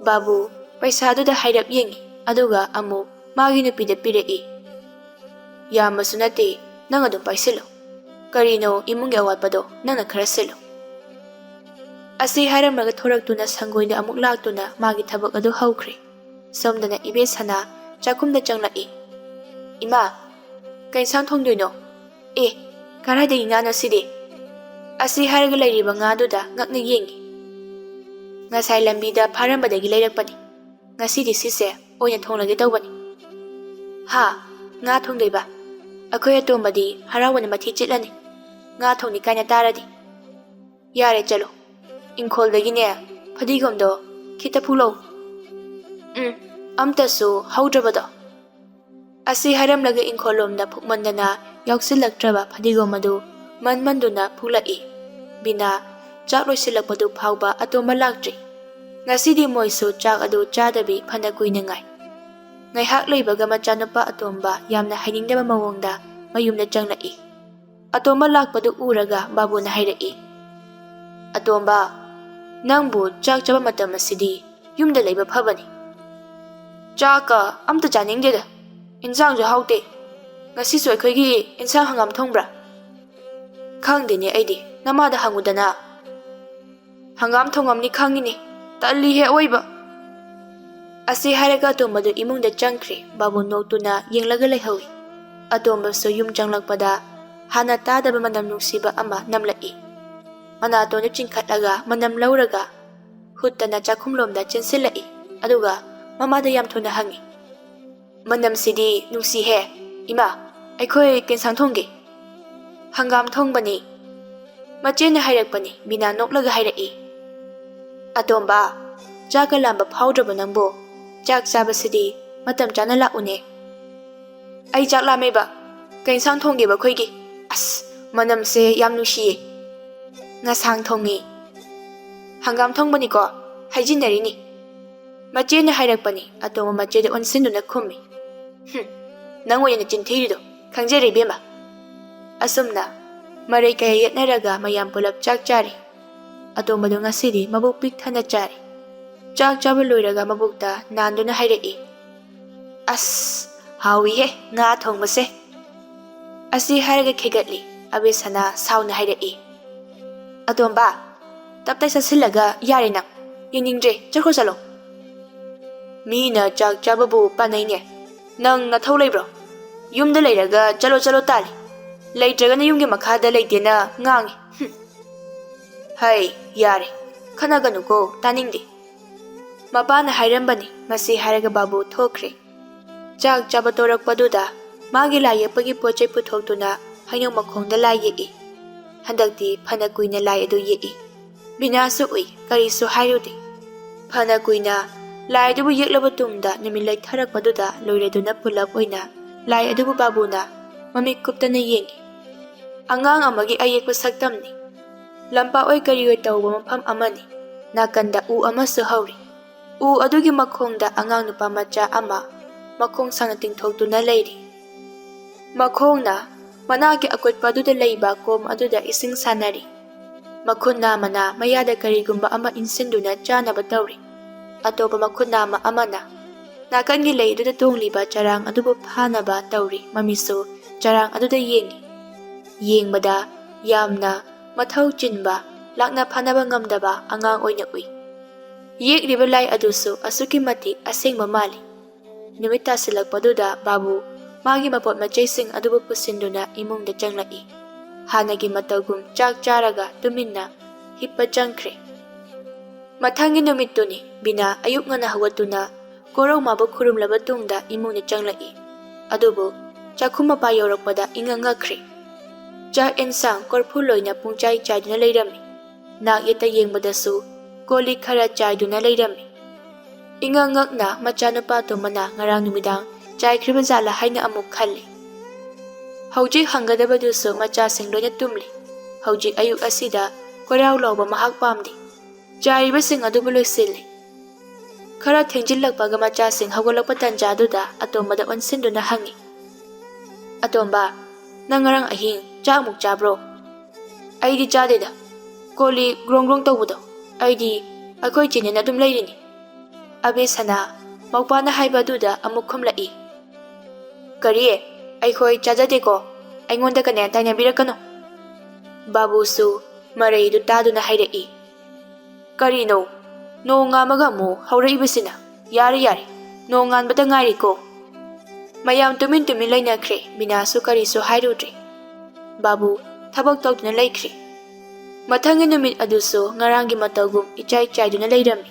ꯕꯥꯕꯨ ꯄꯩꯁꯥꯗꯨꯗ ꯍꯥꯏꯔꯞ ꯌꯦꯡꯉꯤ, ꯑꯗꯨꯒ ꯑꯃꯨꯛ ꯃꯥꯒꯤ ꯅꯨꯄꯤꯗ ꯄꯤꯔꯛꯏ꯫ "ꯌꯥꯝꯕꯁꯨ ꯅꯠꯇꯦ, ꯅꯪ ꯑꯗꯨꯝ ꯄꯥꯏꯁꯤꯜꯂꯨ꯫ ꯀꯔꯤꯅꯣ ꯏꯃꯨꯡꯒꯤ ꯑꯋꯥꯠꯄꯗꯣ ꯅꯪꯅ ꯈꯔ ꯁꯤꯜꯂꯨ꯫" ꯑꯁꯤ ꯍꯥꯏꯔꯝꯂꯒ ꯊꯣꯔꯛꯇꯨꯅ ꯁꯪꯒꯣꯏꯗ ꯑꯃꯨꯛ ꯂꯥꯛꯇꯨꯅ ꯃꯥꯒꯤ ꯊꯕꯛ ꯑꯗꯨ ꯍꯧꯈ꯭ꯔꯦ꯫ ꯁꯣꯝꯗꯅ ꯏꯕꯦꯁꯅꯥ ꯆꯥꯛꯈꯨꯝꯗ ꯆꯪꯂꯛꯏ꯫ "ꯏꯃꯥ, ꯀꯩ ꯏꯟꯁꯥꯡ ꯊꯣꯡꯗꯣꯏꯅꯣ?" "ꯑꯦ, ꯀꯔꯥꯏꯗꯒꯤ ꯉꯥꯅꯣ ꯁꯤꯗꯤ?" ꯑꯁꯤ ꯍꯥꯏꯔꯒ ꯂꯩꯔꯤꯕ ꯉꯥꯗꯨꯗ ꯉꯛꯅ ꯌꯦꯡꯉꯤ꯫ "ꯉꯁꯥꯏ ꯂꯝꯕꯤꯗ ꯐꯥꯔꯝꯕꯗꯒꯤ ꯂꯩꯔꯛꯄꯅꯤ꯫ ꯉꯁꯤꯗꯤ ꯁꯤꯁꯦ ꯑꯣꯏꯅ ꯊꯣꯡꯂꯒꯦ ꯇꯧꯕꯅꯤ꯫" "ꯍꯥ? ꯉꯥ ꯊꯣꯡꯗꯣꯏꯕ? ꯑꯩꯈꯣꯏ ꯑꯇꯣꯝꯕꯗꯤ ꯍꯔꯥꯎꯕꯅ ꯃꯊꯤ ꯆꯤꯠꯂꯅꯤ꯫" ꯉꯥ ꯊꯣꯡꯅꯤ ꯀꯥꯏꯅ ꯇꯥꯔꯗꯤ꯫ ꯌꯥꯔꯦ, ꯆꯠꯂꯣ꯫ ꯏꯪꯈꯣꯜꯗꯒꯤꯅꯦ, ꯐꯗꯤꯒꯣꯝꯗꯣ ꯈꯤꯇ ꯐꯨꯛꯂꯛꯎ꯫ ꯎꯝ, ꯑꯝꯇꯁꯨ ꯍꯧꯗ꯭ꯔꯕꯗꯣ꯫ ꯑꯁꯤ ꯍꯥꯏꯔꯝꯂꯒ ꯏꯪꯈꯣꯜꯂꯣꯝꯗ ꯐꯨꯛꯃꯟꯗꯅ ꯌꯥꯎꯁꯤꯜꯂꯛꯇ꯭ꯔꯕ ꯐꯗꯤꯒꯣꯝ ꯑꯗꯨ ꯃꯟ ꯃꯟꯗꯨꯅ ꯐꯨꯛꯂꯛꯏ꯫ ꯕꯤꯅꯥ, ꯆꯥꯛ ꯂꯣꯏꯁꯤꯜꯂꯛꯄꯗꯨ ꯐꯥꯎꯕ ꯑꯇꯣꯝꯕ ꯂꯥꯛꯇ꯭ꯔꯤ꯫ ꯉꯁꯤꯗꯤ ꯃꯣꯏꯁꯨ ꯆꯥꯛ ꯑꯗꯨ ꯆꯥꯗꯕꯤ ꯐꯅ ꯀꯨꯏꯅ ꯉꯥꯏ꯫ ꯉꯥꯏꯍꯥꯛ ꯂꯩꯕꯒ ꯃꯆꯥꯅꯨꯄꯥ ꯑꯇꯣꯝꯕ ꯌꯥꯝꯅ ꯍꯩꯅꯤꯡꯗꯕ ꯃꯑꯣꯡꯗ ꯃꯌꯨꯝꯗ ꯆꯪꯂꯛꯏ꯫ ꯑꯇꯣꯝꯕ ꯂꯥꯛꯄꯗꯨ ꯎꯔꯒ ꯕꯥꯕꯨꯅ ꯍꯥꯏꯔꯛꯏ, "ꯑꯇꯣꯝꯕ, ꯅꯪꯕꯨ ꯆꯥꯛ ꯆꯥꯕ ꯃꯇꯝ ꯑꯁꯤꯗꯤ ꯌꯨꯝꯗ ꯂꯩꯕ ꯐꯕꯅꯤ꯫ ꯆꯥꯛꯀ ꯑꯝꯇ ꯆꯥꯅꯤꯡꯗꯦꯗ꯫ ꯏꯟꯁꯥꯡꯁꯨ ꯍꯥꯎꯇꯦ꯫ ꯉꯁꯤꯁꯨ ꯑꯩꯈꯣꯏꯒꯤ ꯏꯟꯁꯥꯡ ꯍꯪꯒꯥꯝ ꯊꯣꯡꯕ꯭ꯔꯥ?" "ꯈꯪꯗꯦꯅꯦ ꯑꯩꯗꯤ, ꯅꯃꯥꯗ ꯍꯪꯉꯨꯗꯅ꯫ ꯍꯪꯒꯥꯝ ꯊꯣꯡꯉꯝꯅꯤ ꯈꯪꯉꯤꯅꯦ꯫ ꯇꯜꯂꯤꯍꯦ ꯑꯑꯣꯏꯕ!" ꯑꯁꯤ ꯍꯥꯏꯔꯒ ꯑꯇꯣꯝꯕꯗꯨ ꯏꯃꯨꯡꯗ ꯆꯪꯈ꯭ꯔꯦ꯫ ꯕꯥꯕꯨ ꯅꯣꯛꯇꯨꯅ ꯌꯦꯡꯂꯒ ꯂꯩꯍꯧꯏ꯫ ꯑꯇꯣꯝꯕꯁꯨ ꯌꯨꯝ ꯆꯪꯂꯛꯄꯗ ꯍꯥꯟꯅ ꯇꯥꯗꯕ ꯃꯅꯝ ꯅꯨꯡꯁꯤꯕ ꯑꯃ ꯅꯝꯂꯛꯏ꯫ ꯃꯅꯥꯇꯣꯟꯗꯨ ꯆꯤꯡꯈꯠꯂꯒ ꯃꯅꯝ ꯂꯧꯔꯒ ꯍꯨꯠꯇꯅ ꯆꯥꯛꯈꯨꯝꯂꯣꯝꯗ ꯆꯦꯟꯁꯤꯜꯂꯛꯏ꯫ ꯑꯗꯨꯒ ꯃꯃꯥꯗ ꯌꯥꯝ ꯊꯨꯅ ꯍꯪꯉꯤ, "ꯃꯅꯝꯁꯤꯗꯤ ꯅꯨꯡꯁꯤꯍꯦ꯫ ꯏꯃꯥ, ꯑꯩꯈꯣꯏ ꯀꯦꯟꯁꯥꯡ ꯊꯣꯡꯒꯦ?" "ꯍꯪꯒꯥꯝ ꯊꯣꯡꯕꯅꯤ꯫ ꯃꯆꯦꯅ ꯍꯥꯏꯔꯛꯄꯅꯤ," ꯕꯤꯅꯥ ꯅꯣꯛꯂꯒ ꯍꯥꯏꯔꯛꯏ꯫ "ꯑꯇꯣꯝꯕ, ꯆꯥꯛꯀ ꯂꯥꯝꯕ ꯐꯥꯎꯗ꯭ꯔꯕ ꯅꯪꯕꯨ? ꯆꯥꯛ ꯆꯥꯕꯁꯤꯗꯤ ꯃꯇꯝ ꯆꯥꯅ ꯂꯥꯛꯎꯅꯦ꯫ ꯑꯩ ꯆꯥꯛ ꯂꯥꯝꯃꯦꯕ꯫ ꯀꯩ ꯏꯟꯁꯥꯡ ꯊꯣꯡꯒꯦꯕ ꯑꯩꯈꯣꯏꯒꯤ? ꯑꯁ, ꯃꯅꯝꯁꯦ ꯌꯥꯝ ꯅꯨꯡꯁꯤꯌꯦ꯫ ꯉꯁꯥꯡ ꯊꯣꯡꯉꯤ꯫ ꯍꯪꯒꯥꯝ ꯊꯣꯡꯕꯅꯤꯀꯣ, ꯍꯥꯏꯖꯤꯟꯅꯔꯤꯅꯤ꯫ ꯃꯆꯦꯅ ꯍꯥꯏꯔꯛꯄꯅꯤ," ꯑꯇꯣꯝꯕ ꯃꯆꯦꯗ ꯑꯣꯟꯁꯤꯟꯗꯨꯅ ꯈꯨꯝꯃꯤ꯫ "ꯍꯨꯝ, ꯅꯪ ꯑꯣꯏꯅ ꯅꯆꯤꯟ ꯊꯤꯔꯤꯗꯣ ꯈꯪꯖꯔꯦ ꯏꯕꯦꯝꯃ꯫" ꯑꯁꯨꯝꯅ ꯃꯔꯩ ꯀꯌꯥ ꯌꯦꯠꯅꯔꯒ ꯃꯌꯥꯝ ꯄꯨꯂꯞ ꯆꯥꯛ ꯆꯥꯔꯤ꯫ ꯑꯇꯣꯝꯕꯗꯣ ꯉꯁꯤꯗꯤ ꯃꯕꯨꯛ ꯄꯤꯛ ꯊꯟꯅ ꯆꯥꯔꯤ꯫ ꯆꯥꯛ ꯆꯥꯕ ꯂꯣꯏꯔꯒ ꯃꯕꯨꯛꯇ ꯅꯥꯟꯗꯨꯅ ꯍꯥꯏꯔꯛꯏ, "ꯑꯁ, ꯍꯥꯎꯏꯍꯦ ꯉꯥ ꯊꯣꯡꯕꯁꯦ!" ꯑꯁꯤ ꯍꯥꯏꯔꯒ ꯈꯦꯒꯠꯂꯤ꯫ ꯑꯕꯦꯁꯅꯥ ꯁꯥꯎꯅ ꯍꯥꯏꯔꯛꯏ, "ꯑꯇꯣꯝꯕ, ꯇꯞꯇꯥꯏ ꯆꯥꯁꯤꯜꯂꯒ ꯌꯥꯔꯦ ꯅꯪ꯫ ꯌꯦꯡꯅꯤꯡꯗ꯭ꯔꯦ, ꯆꯠꯈ꯭ꯔꯣ ꯆꯠꯂꯣ꯫ ꯃꯤꯅ ꯆꯥꯛ ꯆꯥꯕꯕꯨ ꯄꯥꯅꯩꯅꯦ꯫ ꯅꯪ ꯅꯊꯧ ꯂꯩꯕ꯭ꯔꯣ? ꯌꯨꯝꯗ ꯂꯩꯔꯒ ꯆꯠꯂꯣ ꯆꯠꯂꯣ ꯇꯥꯜꯂꯤ꯫ ꯂꯩꯇ꯭ꯔꯒꯅ ꯌꯨꯝꯒꯤ ꯃꯈꯥꯗ ꯂꯩꯇꯦꯅ ꯉꯥꯡꯉꯤ꯫ ꯍꯨꯝ꯫ ꯍꯩ, ꯌꯥꯔꯦ꯫ ꯈꯠꯅꯒꯅꯨꯀꯣ, ꯇꯥꯅꯤꯡꯗꯦ꯫" ꯃꯄꯥꯅ ꯍꯥꯏꯔꯝꯕꯅꯤ꯫ ꯃꯁꯤ ꯍꯥꯏꯔꯒ ꯕꯥꯕꯨ ꯊꯣꯛꯈ꯭ꯔꯦ꯫ ꯆꯥꯛ ꯆꯥꯕ ꯇꯣꯔꯛꯄꯗꯨꯗ ꯃꯥꯒꯤ ꯂꯥꯏ ꯌꯦꯛꯄꯒꯤ ꯄꯣꯠ ꯆꯩ ꯄꯨꯊꯣꯛꯇꯨꯅ ꯍꯩꯅꯧ ꯃꯈꯣꯡꯗ ꯂꯥꯏ ꯌꯦꯛꯏ꯫ ꯍꯟꯗꯛꯇꯤ ꯐꯅ ꯀꯨꯏꯅ ꯂꯥꯏ ꯑꯗꯨ ꯌꯦꯛꯏ꯫ ꯕꯤꯅꯥꯁꯨ ꯎꯏ, ꯀꯔꯤꯁꯨ ꯍꯥꯏꯔꯨꯗꯦ꯫ ꯐꯅ ꯀꯨꯏꯅ ꯂꯥꯏ ꯑꯗꯨꯕꯨ ꯌꯦꯛꯂꯕ ꯇꯨꯡꯗ ꯅꯨꯃꯤꯠ ꯂꯩꯊꯔꯛꯄꯗꯨꯗ ꯂꯣꯏꯔꯦꯗꯨꯅ ꯄꯨꯂꯞ ꯑꯣꯏꯅ ꯂꯥꯏ ꯑꯗꯨꯕꯨ ꯕꯥꯕꯨꯅ ꯃꯃꯤꯠ ꯀꯨꯞꯇꯅ ꯌꯦꯡꯏ꯫ ꯑꯉꯥꯡ ꯑꯃꯒꯤ ꯑꯌꯦꯛꯄ ꯁꯛꯇꯝꯅꯤ꯫ ꯂꯝꯄꯥꯛ ꯑꯣꯏ ꯀꯔꯤ ꯑꯣꯏ ꯇꯧꯕ ꯃꯐꯝ ꯑꯃꯅꯤ꯫ ꯅꯥꯀꯟꯗ ꯎ ꯑꯃꯁꯨ ꯍꯧꯔꯤ꯫ ꯎ ꯑꯗꯨꯒꯤ ꯃꯈꯣꯡꯗ ꯑꯉꯥꯡ ꯅꯨꯄꯥ ꯃꯆꯥ ꯑꯃ ꯃꯈꯣꯡ ꯁꯥꯡꯅ ꯇꯤꯡꯊꯣꯛꯇꯨꯅ ꯂꯩꯔꯤ꯫ ꯃꯈꯣꯡꯅ ꯃꯅꯥꯛꯀꯤ ꯑꯀꯨꯠꯄ ꯑꯗꯨꯗ ꯂꯩꯕ ꯀꯣꯝ ꯑꯗꯨꯗ ꯏꯁꯤꯡ ꯁꯥꯟꯅꯔꯤ꯫ ꯃꯈꯨꯠ ꯅꯥꯝꯃꯅ ꯃꯌꯥꯗ ꯀꯔꯤꯒꯨꯝꯕ ꯑꯃ ꯏꯟꯁꯤꯟꯗꯨꯅ ꯆꯥꯅꯕ ꯇꯧꯔꯤ꯫ ꯑꯇꯣꯞꯄ ꯃꯈꯨꯠ ꯅꯥꯝꯃ ꯑꯃꯅ ꯅꯥꯀꯟꯒꯤ ꯂꯩ ꯑꯗꯨꯗ ꯇꯣꯡꯂꯤꯕ ꯆꯔꯥꯡ ꯑꯗꯨꯕꯨ ꯐꯥꯅꯕ ꯇꯧꯔꯤ꯫ ꯃꯃꯤꯠꯁꯨ ꯆꯔꯥꯡ ꯑꯗꯨꯗ ꯌꯦꯡꯏ꯫ ꯌꯦꯡꯕꯗ ꯌꯥꯝꯅ ꯃꯊꯧ ꯆꯤꯟꯕ, ꯂꯥꯛꯅ ꯐꯥꯅꯕ ꯉꯝꯗꯕ ꯑꯉꯥꯡ ꯑꯣꯏꯅ ꯎꯏ꯫ ꯌꯦꯛꯂꯤꯕ ꯂꯥꯏ ꯑꯗꯨꯁꯨ ꯑꯁꯨꯛꯀꯤ ꯃꯇꯤꯛ ꯑꯁꯦꯡꯕ ꯃꯥꯜꯂꯤ꯫ ꯅꯨꯃꯤꯠ ꯇꯥꯁꯤꯜꯂꯛꯄꯗꯨꯗ ꯕꯥꯕꯨ ꯃꯥꯒꯤ ꯃꯄꯣꯠ ꯃꯆꯩꯁꯤꯡ ꯑꯗꯨꯕꯨ ꯄꯨꯁꯤꯟꯗꯨꯅ ꯏꯃꯨꯡꯗ ꯆꯪꯂꯛꯏ꯫ ꯍꯥꯟꯅꯒꯤ ꯃꯇꯧꯒꯨꯝ ꯆꯥꯛ ꯆꯥꯔꯒ ꯇꯨꯃꯤꯟꯅ ꯍꯤꯞꯄ ꯆꯪꯈ꯭ꯔꯦ꯫ ꯃꯊꯪꯒꯤ ꯅꯨꯃꯤꯠꯇꯨꯅꯤ꯫ ꯕꯤꯅꯥ ꯑꯌꯨꯛ ꯉꯟꯅ ꯍꯧꯒꯠꯇꯨꯅ ꯀꯣꯔꯧ ꯃꯥꯕꯨ ꯈꯨꯔꯨꯝꯂꯕ ꯇꯨꯡꯗ ꯏꯃꯨꯡꯗ ꯆꯪꯂꯛꯏ꯫ ꯑꯗꯨꯕꯨ ꯆꯥꯛꯈꯨꯝ ꯃꯄꯥ ꯌꯧꯔꯛꯄꯗ ꯏꯉꯛ ꯉꯛꯈ꯭ꯔꯦ꯫ ꯆꯥꯛ ꯑꯦꯟꯁꯥꯡ ꯀꯣꯔꯐꯨ ꯂꯣꯏꯅ ꯄꯨꯡꯆꯥꯏ ꯆꯥꯏꯗꯨꯅ ꯂꯩꯔꯝꯃꯤ꯫ ꯅꯥꯛ ꯌꯦꯠꯇ ꯌꯦꯡꯕꯗꯁꯨ ꯀꯣꯜ ꯂꯤꯛ ꯈꯔ ꯆꯥꯏꯗꯨꯅ ꯂꯩꯔꯝꯃꯤ꯫ ꯏꯉꯛ ꯉꯛꯅ ꯃꯆꯥꯅꯨꯄꯥ ꯇꯣꯝꯕꯅ ꯉꯔꯥꯡ ꯅꯨꯃꯤꯗꯥꯡ ꯆꯥꯏꯈ꯭ꯔꯤꯕ ꯖꯥꯠꯂ ꯍꯥꯏꯅ ꯑꯃꯨꯛ ꯈꯜꯂꯤ꯫ ꯍꯧꯖꯤꯛ ꯍꯪꯒꯗꯕꯗꯨꯁꯨ ꯃꯆꯥꯁꯤꯡ ꯂꯣꯏꯅ ꯇꯨꯝꯂꯤ꯫ ꯍꯧꯖꯤꯛ ꯑꯌꯨꯛ ꯑꯁꯤꯗ ꯀꯣꯏꯔꯥꯎ ꯂꯥꯎꯕ ꯃꯍꯥꯛ ꯄꯥꯝꯗꯦ꯫ ꯆꯥꯏꯔꯤꯕꯁꯤꯡ ꯑꯗꯨꯕꯨ ꯂꯣꯏꯁꯤꯜꯂꯤ꯫ ꯈꯔ ꯊꯦꯡꯖꯤꯜꯂꯛꯄꯒ ꯃꯆꯥꯁꯤꯡ ꯍꯧꯒꯠꯂꯛꯄ ꯇꯟꯖꯥꯗꯨꯗ ꯑꯇꯣꯝꯕꯗ ꯑꯣꯟꯁꯤꯟꯗꯨꯅ ꯍꯪꯉꯤ, "ꯑꯇꯣꯝꯕ, ꯅꯪ ꯉꯔꯥꯡ ꯑꯍꯤꯡ ꯆꯥꯛ ꯑꯃꯨꯛ ꯆꯥꯕ꯭ꯔꯣ?" "ꯑꯩꯗꯤ ꯆꯥꯗꯦꯗ꯫ ꯀꯣꯜꯂꯤ ꯒ꯭ꯔꯣꯡ ꯒ꯭ꯔꯣꯡ ꯇꯧꯕꯗꯣ, ꯑꯩꯗꯤ ꯑꯩꯈꯣꯏ ꯆꯦꯅꯦꯅ ꯑꯗꯨꯝ ꯂꯩꯔꯤꯅꯤ꯫" ꯑꯕꯦꯁꯅ ꯃꯧꯄꯥꯅ ꯍꯥꯏꯕ ꯑꯗꯨꯗ ꯑꯃꯨꯛ ꯈꯨꯝꯂꯛꯏ, "ꯀꯔꯤ? ꯑꯩꯈꯣꯏ ꯆꯥꯖꯗꯦꯀꯣ꯫ ꯑꯩꯉꯣꯟꯗ ꯀꯅꯦ ꯇꯥꯏꯅꯕꯤꯔꯛꯀꯅꯨ꯫" ꯕꯥꯕꯨꯁꯨ ꯃꯔꯩꯗꯨ ꯇꯥꯗꯨꯅ ꯍꯥꯏꯔꯛꯏ, "ꯀꯔꯤꯅꯣ? ꯅꯣꯡ ꯉꯥꯝꯃꯒ ꯑꯃꯨꯛ ꯍꯧꯔꯛꯏꯕꯁꯤꯅ? ꯌꯥꯔꯦ, ꯌꯥꯔꯦ, ꯅꯣꯡ ꯉꯥꯟꯕꯇ ꯉꯥꯏꯔꯤꯀꯣ꯫" ꯃꯌꯥꯝ ꯇꯨꯃꯤꯟ ꯇꯨꯃꯤꯟ ꯂꯩꯅꯈ꯭ꯔꯦ꯫ ꯕꯤꯅꯥꯁꯨ ꯀꯔꯤꯁꯨ ꯍꯥꯏꯔꯨꯗ꯭ꯔꯦ꯫ ꯕꯥꯕꯨ ꯊꯕꯛ ꯇꯧꯗꯨꯅ ꯂꯩꯈ꯭ꯔꯦ꯫ ꯃꯊꯪꯒꯤ ꯅꯨꯃꯤꯠ ꯑꯗꯨꯁꯨ ꯉꯔꯥꯡꯒꯤ ꯃꯇꯧꯒꯨꯝ ꯏꯆꯥꯏ ꯆꯥꯏꯗꯨꯅ ꯂꯩꯔꯝꯃꯤ꯫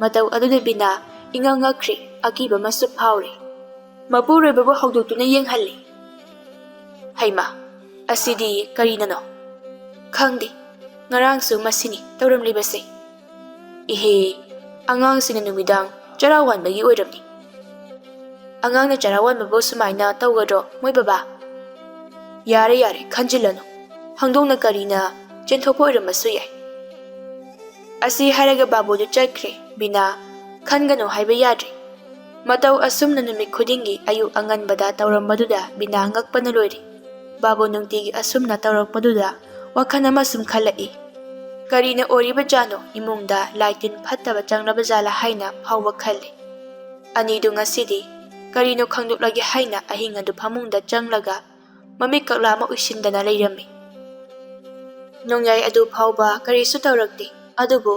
ꯃꯇꯧ ꯑꯗꯨꯗ ꯕꯤꯅꯥ ꯏꯉꯛ ꯉꯛꯈ꯭ꯔꯦ, ꯑꯀꯤꯕ ꯑꯃꯁꯨ ꯐꯥꯎꯔꯦ꯫ ꯃꯄꯨꯔꯣꯏꯕꯕꯨ ꯍꯧꯗꯣꯛꯇꯨꯅ ꯌꯦꯡꯍꯜꯂꯤ꯫ "ꯍꯩꯃꯥ, ꯑꯁꯤꯗꯤ ꯀꯔꯤꯅꯅꯣ?" "ꯈꯪꯗꯦ, ꯉꯔꯥꯡꯁꯨ ꯃꯁꯤꯅꯤ ꯇꯧꯔꯝꯂꯤꯕꯁꯦ꯫ ꯏꯍꯦ, ꯑꯉꯥꯡꯁꯤꯅ ꯅꯨꯃꯤꯗꯥꯡ ꯆꯔꯥ ꯋꯥꯟꯕꯒꯤ ꯑꯣꯏꯔꯝꯅꯤ꯫ ꯑꯉꯥꯡꯅ ꯆꯔꯥ ꯋꯥꯟꯕꯕꯨ ꯁꯨꯃꯥꯏꯅ ꯇꯧꯒꯗ꯭ꯔꯣ, ꯃꯣꯏ ꯕꯕꯥ?" "ꯌꯥꯔꯦ, ꯌꯥꯔꯦ, ꯈꯟꯖꯤꯜꯂꯅꯨ꯫ ꯍꯪꯗꯣꯡꯅ ꯀꯔꯤꯅ ꯆꯦꯟꯊꯣꯛꯄ ꯑꯣꯏꯔꯝꯕꯁꯨ ꯌꯥꯏ"꯫ ꯑꯁꯤ ꯍꯥꯏꯔꯒ ꯕꯥꯕꯨꯗꯨ ꯆꯠꯈ꯭ꯔꯦ꯫ ꯕꯤꯅꯥ ꯈꯟꯒꯅꯨ ꯍꯥꯏꯕ ꯌꯥꯗ꯭ꯔꯦ꯫ ꯃꯇꯧ ꯑꯁꯨꯝꯅ ꯅꯨꯃꯤꯠ ꯈꯨꯗꯤꯡꯒꯤ ꯑꯌꯨꯛ ꯑꯉꯟꯕꯗ ꯇꯧꯔꯝꯕꯗꯨꯗ ꯕꯤꯅꯥ ꯉꯛꯄꯅ ꯂꯣꯏꯔꯦ꯫ ꯕꯥꯕꯨ ꯅꯨꯡꯇꯤꯒꯤ ꯑꯁꯨꯝꯅ ꯇꯧꯔꯛꯄꯗꯨꯗ ꯋꯥꯈꯜ ꯑꯃ ꯁꯨꯝ ꯈꯜꯂꯛꯏ꯫ ꯀꯔꯤꯅ ꯑꯣꯏꯔꯤꯕꯖꯥꯠꯅꯣ? ꯏꯃꯨꯡꯗ ꯂꯥꯏ ꯇꯤꯟ ꯐꯠꯇꯕ ꯆꯪꯂꯕ ꯖꯥꯠꯂꯥ ꯍꯥꯏꯅ ꯐꯥꯎꯕ ꯈꯜꯂꯤ꯫ ꯑꯅꯤꯗꯨ ꯉꯁꯤꯗꯤ ꯀꯔꯤꯅꯣ ꯈꯪꯗꯣꯛꯂꯒꯦ ꯍꯥꯏꯅ ꯑꯍꯤꯡ ꯑꯗꯨ ꯐꯃꯨꯡꯗ ꯆꯪꯂꯒ ꯃꯃꯤꯠ ꯀꯛꯂꯥ ꯑꯃ ꯎꯏꯁꯤꯟꯗꯅ ꯂꯩꯔꯝꯃꯤ꯫ ꯅꯣꯡꯌꯥꯏ ꯑꯗꯨ ꯐꯥꯎꯕ ꯀꯔꯤꯁꯨ ꯇꯧꯔꯛꯇꯦ꯫ ꯑꯗꯨꯕꯨ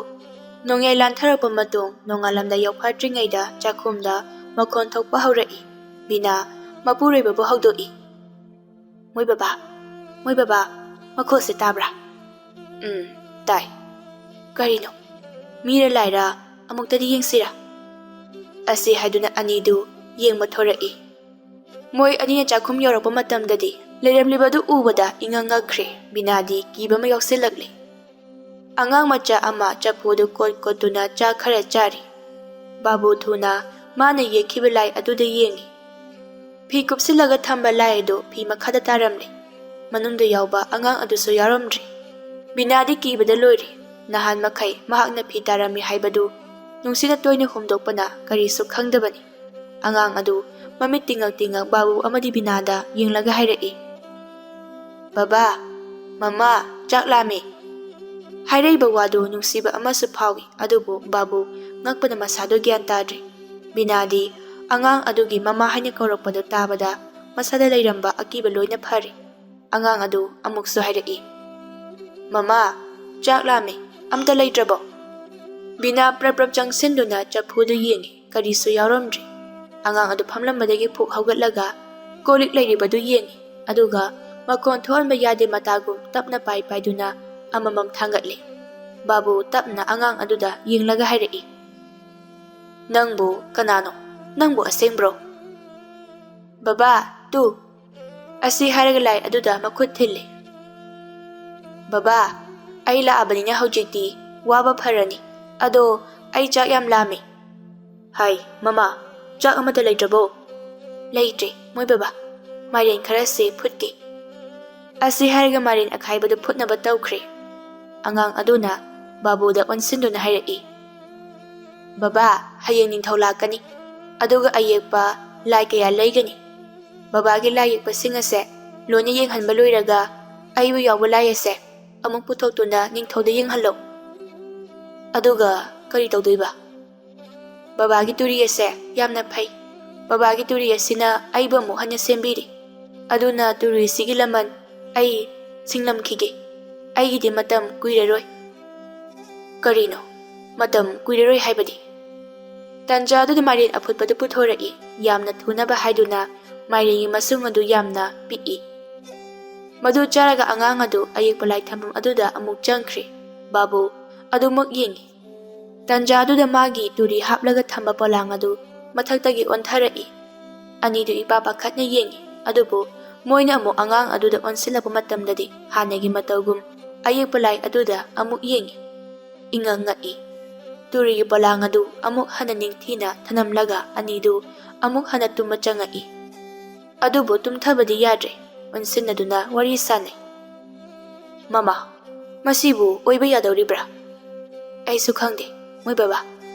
ꯅꯣꯡꯌꯥꯏ ꯂꯥꯟꯊꯔꯛꯄ ꯃꯇꯨꯡ ꯅꯣꯡꯉꯥꯜꯂꯝꯗꯥꯏ ꯌꯧꯐꯥꯠꯇ꯭ꯔꯤꯉꯩꯗ ꯆꯥꯛꯈꯨꯝꯗ ꯃꯈꯣꯟ ꯊꯣꯛꯄ ꯍꯧꯔꯛꯏ꯫ ꯕꯤꯅꯥ ꯃꯄꯨꯔꯣꯏꯕꯕꯨ ꯍꯧꯗꯣꯛꯏ꯫ "ꯃꯣꯏ ꯕꯕꯥ, ꯃꯣꯏ ꯕꯕꯥ, ꯃꯈꯣꯜꯁꯦ ꯇꯥꯕ꯭ꯔꯥ?" "ꯎꯝ, ꯇꯥꯏ꯫ ꯀꯔꯤꯅꯣ? ꯃꯤꯔ ꯂꯥꯏꯔ? ꯑꯃꯨꯛꯇꯗꯤ ꯌꯦꯡꯁꯤꯔꯥ?" ꯑꯁꯤ ꯍꯥꯏꯗꯨꯅ ꯑꯅꯤꯗꯨ ꯌꯦꯡꯕ ꯊꯣꯔꯛꯏ꯫ ꯃꯣꯏ ꯑꯅꯤꯅ ꯆꯥꯛꯈꯨꯝ ꯌꯧꯔꯛꯄ ꯃꯇꯝꯗꯗꯤ ꯂꯩꯔꯝꯂꯤꯕꯗꯨ ꯎꯕꯗ ꯏꯉꯛ ꯉꯛꯈ꯭ꯔꯦ꯫ ꯕꯤꯅꯥꯗꯤ ꯀꯤꯕ ꯑꯃ ꯌꯥꯎꯁꯤꯜꯂꯛꯂꯦ꯫ ꯑꯉꯥꯡ ꯃꯆꯥ ꯑꯃ ꯆꯐꯨꯗꯨ ꯀꯣꯠ ꯀꯣꯠꯇꯨꯅ ꯆꯥꯛ ꯈꯔ ꯆꯥꯔꯤ꯫ ꯕꯥꯕꯨ ꯊꯨꯅ ꯃꯥꯅ ꯌꯦꯛꯈꯤꯕ ꯂꯥꯏ ꯑꯗꯨꯗ ꯌꯦꯡꯉꯤ꯫ ꯐꯤ ꯀꯨꯞꯁꯤꯜꯂꯒ ꯊꯝꯕ ꯂꯥꯏ ꯑꯗꯨ ꯐꯤ ꯃꯈꯥꯗ ꯇꯥꯔꯝꯂꯦ꯫ ꯃꯅꯨꯡꯗ ꯌꯥꯎꯕ ꯑꯉꯥꯡ ꯑꯗꯨꯁꯨ ꯌꯥꯎꯔꯝꯗ꯭ꯔꯦ꯫ ꯕꯤꯅꯥꯗꯤ ꯀꯤꯕꯗ ꯂꯣꯏꯔꯦ꯫ ꯅꯍꯥꯟ ꯃꯈꯩ ꯃꯍꯥꯛꯅ ꯐꯤ ꯇꯥꯔꯝꯃꯤ ꯍꯥꯏꯕꯗꯨ ꯅꯨꯡꯁꯤꯠꯅ ꯇꯣꯏꯅ ꯍꯨꯝꯗꯣꯛꯄꯅ ꯀꯔꯤꯁꯨ ꯈꯪꯗꯕꯅꯤ꯫ ꯑꯉꯥꯡ ꯑꯗꯨ ꯃꯃꯤꯠ ꯇꯤꯡꯉꯛ ꯇꯤꯡꯉꯛ ꯕꯥꯕꯨ ꯑꯃꯗꯤ ꯕꯤꯅꯥꯗ ꯌꯦꯡꯂꯒ ꯍꯥꯏꯔꯛꯏ, "ꯕꯕꯥ, ꯃꯃꯥ, ꯆꯥꯛ ꯂꯥꯝꯃꯦ"꯫ ꯍꯥꯏꯔꯛꯏꯕ ꯋꯥꯗꯨ ꯅꯨꯡꯁꯤꯕ ꯑꯃꯁꯨ ꯐꯥꯎꯏ, ꯑꯗꯨꯕꯨ ꯕꯥꯕꯨ ꯉꯛꯄꯅ ꯃꯁꯥꯗꯨ ꯒ꯭ꯌꯥꯟ ꯇꯥꯗ꯭ꯔꯦ꯫ ꯕꯤꯅꯥꯗꯤ ꯑꯉꯥꯡ ꯑꯗꯨꯒꯤ ꯃꯃꯥ ꯍꯥꯏꯅ ꯀꯧꯔꯛꯄꯗꯨ ꯇꯥꯕꯗ ꯃꯁꯥꯗ ꯂꯩꯔꯝꯕ ꯑꯀꯤꯕ ꯂꯣꯏꯅ ꯐꯔꯦ꯫ ꯑꯉꯥꯡ ꯑꯗꯨ ꯑꯃꯨꯛꯁꯨ ꯍꯥꯏꯔꯛꯏ, "ꯃꯃꯥ, ꯆꯥꯛ ꯂꯥꯝꯃꯦ, ꯑꯝꯇ ꯂꯩꯇ꯭ꯔꯕꯣ?" ꯕꯤꯅꯥ ꯄ꯭ꯔꯞ ꯄ꯭ꯔꯞ ꯆꯪꯁꯤꯟꯗꯨꯅ ꯆꯐꯨꯗꯨ ꯌꯦꯡꯉꯤ, ꯀꯔꯤꯁꯨ ꯌꯥꯎꯔꯝꯗ꯭ꯔꯦ꯫ ꯑꯉꯥꯡ ꯑꯗꯨ ꯐꯝꯂꯝꯕꯗꯒꯤ ꯐꯨꯛ ꯍꯧꯒꯠꯂꯒ ꯀꯣꯜ ꯂꯤꯛ ꯂꯩꯔꯤꯕꯗꯨ ꯌꯦꯡꯉꯤ, ꯑꯗꯨꯒ ꯃꯈꯣꯟ ꯊꯣꯛꯍꯟꯕ ꯌꯥꯗꯦ ꯃꯇꯥꯒꯨꯝ ꯇꯞꯅ ꯄꯥꯏ ꯄꯥꯏꯗꯨꯅ ꯑꯃꯃꯝ ꯊꯥꯡꯒꯠꯂꯤ꯫ ꯕꯥꯕꯨ ꯇꯞꯅ ꯑꯉꯥꯡ ꯑꯗꯨꯗ ꯌꯦꯡꯂꯒ ꯍꯥꯏꯔꯛꯏ, "ꯅꯪꯕꯨ ꯀꯅꯥꯅꯣ? ꯅꯪꯕꯨ ꯑꯁꯦꯡꯕ꯭ꯔꯣ?" "ꯕꯕꯥ, ꯇꯨ"꯫ ꯑꯁꯤ ꯍꯥꯏꯔꯒ ꯂꯥꯏ ꯑꯗꯨꯗ ꯃꯈꯨꯠ ꯊꯤꯜꯂꯤ꯫ "ꯕꯕꯥ, ꯑꯩ ꯂꯥꯛꯑꯕꯅꯤꯅ ꯍꯧꯖꯤꯛꯇꯤ ꯋꯥꯕ ꯐꯔꯅꯤ꯫ ꯑꯗꯣ ꯑꯩ ꯆꯥꯛ ꯌꯥꯝ ꯂꯥꯝꯃꯤ꯫" "ꯍꯥꯏ, ꯃꯃꯥ, ꯆꯥꯛ ꯑꯃꯠꯇ ꯂꯩꯇ꯭ꯔꯕꯣ?" "ꯂꯩꯇ꯭ꯔꯦ, ꯃꯣꯏ ꯕꯕꯥ꯫ ꯃꯥꯏꯔꯦꯟ ꯈꯔꯁꯦ ꯐꯨꯠꯀꯦ꯫" ꯑꯁꯤ ꯍꯥꯏꯔꯒ ꯃꯥꯏꯔꯦꯟ ꯑꯈꯥꯏꯕꯗꯨ ꯐꯨꯠꯅꯕ ꯇꯧꯈ꯭ꯔꯦ꯫ ꯑꯉꯥꯡ ꯑꯗꯨꯅ ꯕꯥꯕꯨꯗ ꯑꯣꯟꯁꯤꯟꯗꯨꯅ ꯍꯥꯏꯔꯛꯏ, "ꯕꯕꯥ, ꯍꯌꯦꯡ ꯅꯤꯡꯊꯧ ꯂꯥꯛꯀꯅꯤ꯫ ꯑꯗꯨꯒ ꯑꯌꯦꯛꯄ ꯂꯥꯏ ꯀꯌꯥ ꯂꯩꯒꯅꯤ꯫ ꯕꯕꯥꯒꯤ ꯂꯥꯏ ꯌꯦꯛꯄꯁꯤꯡ ꯑꯁꯦ ꯂꯣꯏꯅ ꯌꯦꯡꯍꯟꯕ ꯂꯣꯏꯔꯒ ꯑꯩꯕꯨ ꯌꯥꯎꯕ ꯂꯥꯏ ꯑꯁꯦ ꯑꯃꯨꯛ ꯄꯨꯊꯣꯛꯇꯨꯅ ꯅꯤꯡꯊꯧꯗ ꯌꯦꯡꯍꯜꯂꯣ꯫" "ꯑꯗꯨꯒ ꯀꯔꯤ ꯇꯧꯗꯣꯏꯕ?" "ꯕꯕꯥꯒꯤ ꯇꯨꯔꯤ ꯑꯁꯦ ꯌꯥꯝꯅ ꯐꯩ꯫ ꯕꯕꯥꯒꯤ ꯇꯨꯔꯤ ꯑꯁꯤꯅ ꯑꯩꯕꯨ ꯑꯃꯨꯛ ꯍꯟꯅ ꯁꯦꯝꯕꯤꯔꯤ꯫ ꯑꯗꯨꯅ ꯇꯨꯔꯤꯁꯤꯒꯤ ꯂꯃꯟ ꯑꯩ ꯁꯤꯡꯂꯝꯈꯤꯒꯦ꯫ ꯑꯩꯒꯤꯗꯤ ꯃꯇꯝ ꯀꯨꯏꯔꯔꯣꯏ꯫" "ꯀꯔꯤꯅꯣ? ꯃꯇꯝ ꯀꯨꯏꯔꯔꯣꯏ ꯍꯥꯏꯕꯗꯤ?" ꯇꯟꯖꯥ ꯑꯗꯨꯗ ꯃꯥꯏꯔꯦꯟ ꯑꯐꯨꯠꯄꯗꯨ ꯄꯨꯊꯣꯔꯛꯏ꯫ ꯌꯥꯝꯅ ꯊꯨꯅꯕ ꯍꯥꯏꯗꯨꯅ ꯃꯥꯏꯔꯦꯟꯒꯤ ꯃꯁꯨꯡ ꯑꯗꯨ ꯌꯥꯝꯅ ꯄꯤꯛꯏ꯫ ꯃꯗꯨ ꯆꯥꯔꯒ ꯑꯉꯥꯡ ꯑꯗꯨ ꯑꯌꯦꯛꯄ ꯂꯥꯏ ꯊꯝꯐꯝ ꯑꯗꯨꯗ ꯑꯃꯨꯛ ꯆꯪꯈ꯭ꯔꯦ꯫ ꯕꯥꯕꯨ ꯑꯗꯨꯃꯛ ꯌꯦꯡꯉꯤ꯫ ꯇꯟꯖꯥ ꯑꯗꯨꯗ ꯃꯥꯒꯤ ꯇꯨꯔꯤ ꯍꯥꯞꯂꯒ ꯊꯝꯕ ꯄꯣꯂꯥꯡ ꯑꯗꯨ ꯃꯊꯛꯇꯒꯤ ꯑꯣꯟꯊꯔꯛꯏ꯫ ꯑꯅꯤꯗꯨ ꯏꯄꯥ ꯄꯥꯈꯠꯅ ꯌꯦꯡꯉꯤ, ꯑꯗꯨꯕꯨ ꯃꯣꯏꯅ ꯑꯃꯨꯛ ꯑꯉꯥꯡ ꯑꯗꯨꯗ ꯑꯣꯟꯁꯤꯜꯂꯛꯄ ꯃꯇꯝꯗꯗꯤ ꯍꯥꯟꯅꯒꯤ ꯃꯇꯧꯒꯨꯝ ꯑꯌꯦꯛꯄ ꯂꯥꯏ ꯑꯗꯨꯗ ꯑꯃꯨꯛ ꯌꯦꯡꯉꯤ꯫ ꯏꯉꯛ ꯉꯛꯏ꯫ ꯇꯨꯔꯤꯒꯤ ꯄꯣꯂꯥꯡ ꯑꯗꯨ ꯑꯃꯨꯛ ꯍꯟꯅ ꯅꯤꯡꯊꯤꯅ ꯊꯅꯝꯂꯒ ꯑꯅꯤꯗꯨ ꯑꯃꯨꯛ ꯍꯟꯅ ꯇꯨꯝꯕ ꯆꯪꯉꯛꯏ꯫ ꯑꯗꯨꯕꯨ ꯇꯨꯝꯊꯕꯗꯤ ꯌꯥꯗ꯭ꯔꯦ, ꯑꯣꯟꯁꯤꯟꯅꯗꯨꯅ ꯋꯥꯔꯤ ꯁꯥꯅꯩ꯫ "ꯃꯃꯥ, ꯃꯁꯤꯕꯨ ꯑꯣꯏꯕ ꯌꯥꯗꯧꯔꯤꯕ꯭ꯔꯥ? ꯑꯩꯁꯨ ꯈꯪꯗꯦ, ꯃꯣꯏ ꯕꯕꯥ꯫